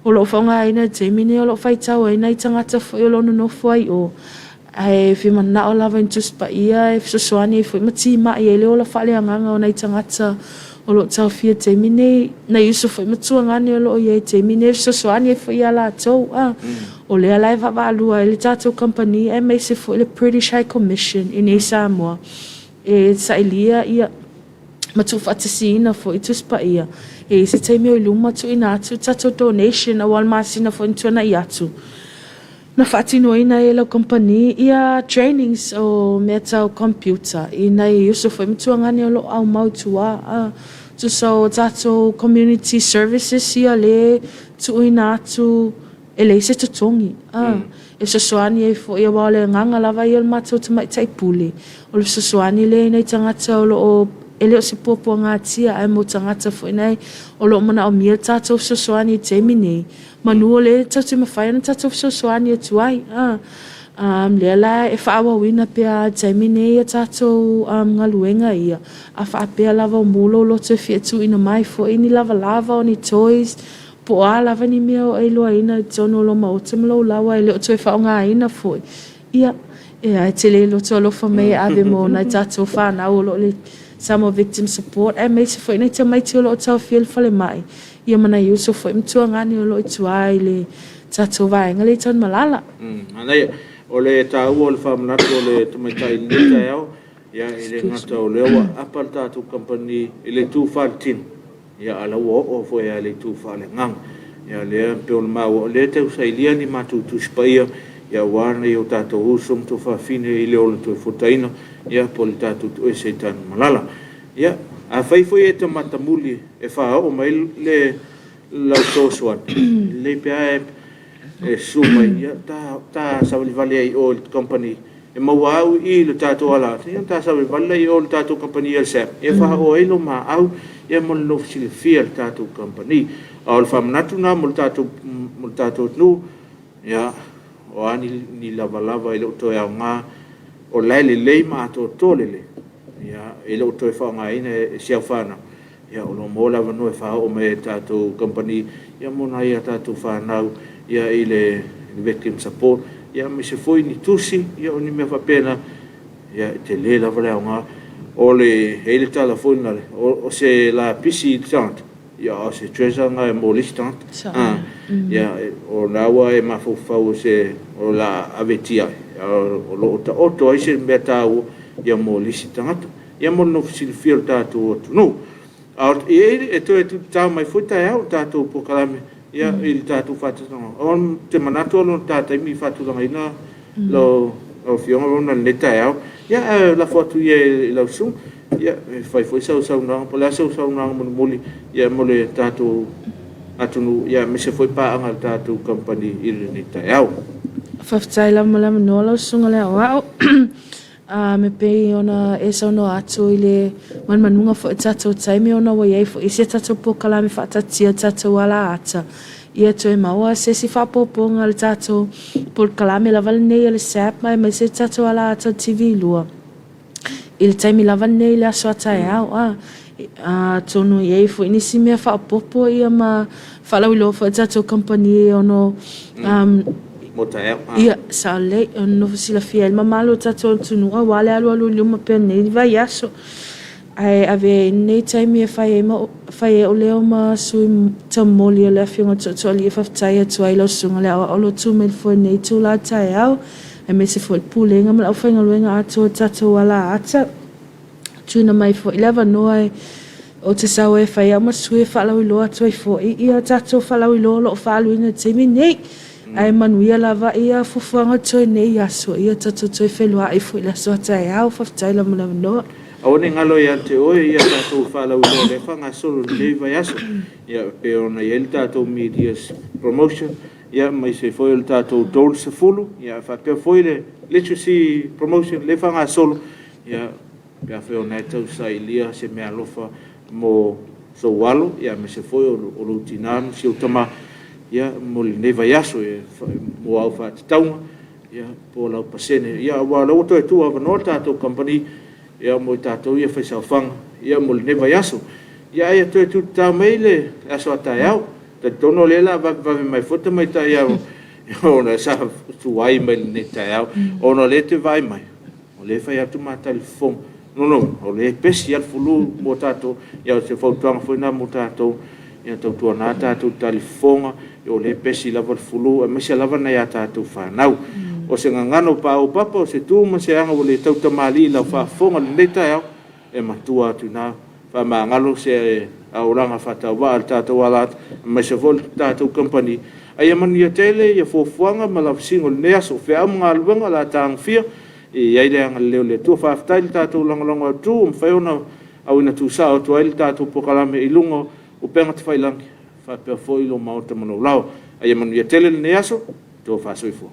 O lo o faaaogaina i le taimi nei o lo o faitau ai nai tagata foi o lo o nonofo ai i o, ae fia manao lava i ni Tusi Paia e fesoasoani ai foi ma timai ai le ola faaleagaga o nai tagata o lo o taofia i le taimi nei, nai uso foi ma tuagane o lo o i ai i le taimi nei e fesoasoani ai foi ia latou. A o lea la e vaavaalua ai le tatou kamupani aemaise foi le British High Commission i inei i Samoa e sailia ia ma tuufaatasiina foi Tusi Paia. E i ai se taimi o i luma tuuina atu tatou donation aua o le masina foi na tuanai atu na faatinoina ai e lau kamupani ia trainings o mea tau computer i nai uso foi ma tuagane o lo o aumau i tua a tusa o tatou community services ia le tuuina atu e leai se totogi, a, e fesoasoani ai foi aua o le agaga lava ia o le matou tamaitai pule, o le fesoasoani lea i nai tagata o lo o E le o se puapuagatia ae mo tagata foi nei o lo o manaomia le tatou fesoasoani i le taimi nei, manu o lea tatou te mafai ona tatou fesoasoani atu ai. A um, lea la e faaauauina pea i le taimi nei a tatou um, galuega ia, a faapea lava o maua lou loto e fia tuuina mai foi ni lavalava o ni toys, po o a lava ni mea o e iloaina i totonu o lou maota ma lou laoa e le o toe faaaogaina foi. Ia, e te le loto alofa mai e ave mo nai tatou fanau o lo o i le Samoa Victim Support aemaise foi nai tamaiti o lo o taofia i le falemai, ia ma nai uso foi ma tuagane o lo o i tua i le tatou vaega lea i Tanumalala.
Manaia. O le taua o le faamanatu o le tamaitai i lenei taeao, ia e le gata o lea ua apa le tatou kamupani i le itu faaletino, Ia, a o la ua oo foi lava i le itu faaleagaga. Ia, o lea e pei ona maua, o lea e tau sailia ni matou Tusi Paia, ia aua nai o tatou uso ma tuafafine i le ola toefuataina, ia, po o le tatou toese i Tanumalala. Ia, afai foi e te matamuli e faaoo mai le lau fesoasoani, e lelei pe a e susu mai, ia, ta, ta savalivali ai i o i le company e maua au i i le tatou ala atu, ia ona ta savalivali lea i o i le tatou kamupani a le SAP e faaoo ai lo maau ia mo le nofo silafia i le tatou kamupani. A o le faamanatu lena mo le tatou mo le tatou atunuu, ia o a ni, ni lavalava e le o toe aoga, o la e lelei ma atoatoa lelei, ia e le o toe faaaogaina e si au fanau, Ia, o lo o maua le avanoa e faaoo mai ai i le tatou kamupani ia mo nai a tatou fanau ia i le Victim Support, ia aemaise foi ni tusi, ia o ni mea faapena, ia e tele lava le aoga. O le, e i ai le tala foi lena, o se lapisi i le tagata, ia a o se treasure lena mo le isi tagata. Ah, ia, o lena ua e mafaufau o se, o le a ave e tiai, a o lo o taoto ai se mea taua ia mo le isi tagata. Ia mo le nofo silafia o le tatou atunuu. A o e, e toe tutao mai foi taeao le tatou polokalame ia i le tatou faatulagaga. O te manatu o lona ta taimi i faatulagaina lau lau Afioga Rona i lenei taeao. Ia ae lafo atu ia i lau susuga, ia e fai foi sau saunoaga po o le a sau saunoaga mulimuli ia mo le tatou atunuu ia aemaise foi paaga a le tatou kamupani i lenei taeao.
Faafetai lava mo le avanoa lau susuga i le aoao. A me pei ona e saunoa atu i le manumanuga foi o tatou taimi ona ua i ai foi isi a tatou polokalame faataatitia o tatou alaata, ia toe maua se isi faaopoopoga o le tatou polokalame lava lenei a le SAP aemaise le tatou alaata o le TV2 i le taimi lava lenei i le aso a taeao. A atonu e i ai foi nisi mea faaopoopo ia ma faalauiloa foi a tatou kamupani e ono
Mo taeao.
Ia, sao lelei, e ono nofo silafia ai le mamalu o tatou atunuu aua le alualu i luma pea i lenei vaiaso. Ae avea ai lenei taimi e fai ai ma fai ai ou leo ma sui taumoli o le Afioga i le Tootooalii e faafetai atu ai i lau Susuga i le Aoao o lo o tu mai i le foe i lenei itula taeao, aemaise foi le Pulega ma le aufaigaluega atoa o le tatou alaata. Tuuina mai foi le avanoa e ou te sau ai e fai au ma sui e faalauiloa atu ai foi ia tatou faalauiloa o lo o faaaluina i le taimi nei. Ae manuia lava ia fuafuaga o totoe nei aso, ia tatou toe feiloai foi i le aso a taeao. Faafetai lava mo le avanoa.
Aua ne i galo ia te oe ia tatou faalauiloa o lea e faagasolo i lenei vaiaso, ia pei ona i ai le tatou media promotion, ia aemaise foi o le tatou 30, ia faapea foi le literacy promotion lea e faagasolo, Ia, pe afai o lena e tau sailia se meaalofa mo sou alo, ia aemaise foi o lou tina ma si ou tama, ia, mo lenei vaiaso, ia, mo au faatatauga, ia, po o lau pasene. Ia, aua o lea ua toe tuu avanoa le tatou kamupani, ia, mo i tatou ia faisaofaga, ia, mo lenei vaiaso. Ia, ae ia toe tutatao mai le aso a taeao. Talitonu o lea o le a vavevave mai foi le tamaitai ona sa tuai mai lenei taeao, ona o lea e te vaai mai, O lea e fai atu ma talifofoga. Lona uiga, o lea e pesi lava le flu mo tatou. Ia o se fautuaga foi lena mo tatou, ia tautuana tatou talifofoga, o lea e pesi lava le flu, aemaise lava nai a tatou fanau. O se gagana ua paopapa, o se tu ma se aga ua le tautamalii i lau faafofoga i lenei taeao, e matua atu i ina, faamagalo se auaunaga faatauvaa a le tatou alaata, aemaise foi o le tatou kamupani. A ia manuia tele fuafuaga ma lavasiga o lenei aso. O feau ma galuega o le a tagofia, e i ai le agalelei o le Atua. Faafetai i le tatou lagolago atu ua mafai ona auina tuusao atu ai le tatou polokalame i luga o upega tafailagi faapea foi lou maota ma lou laoa. A ia manuia tele lenei aso. Tofa soifua.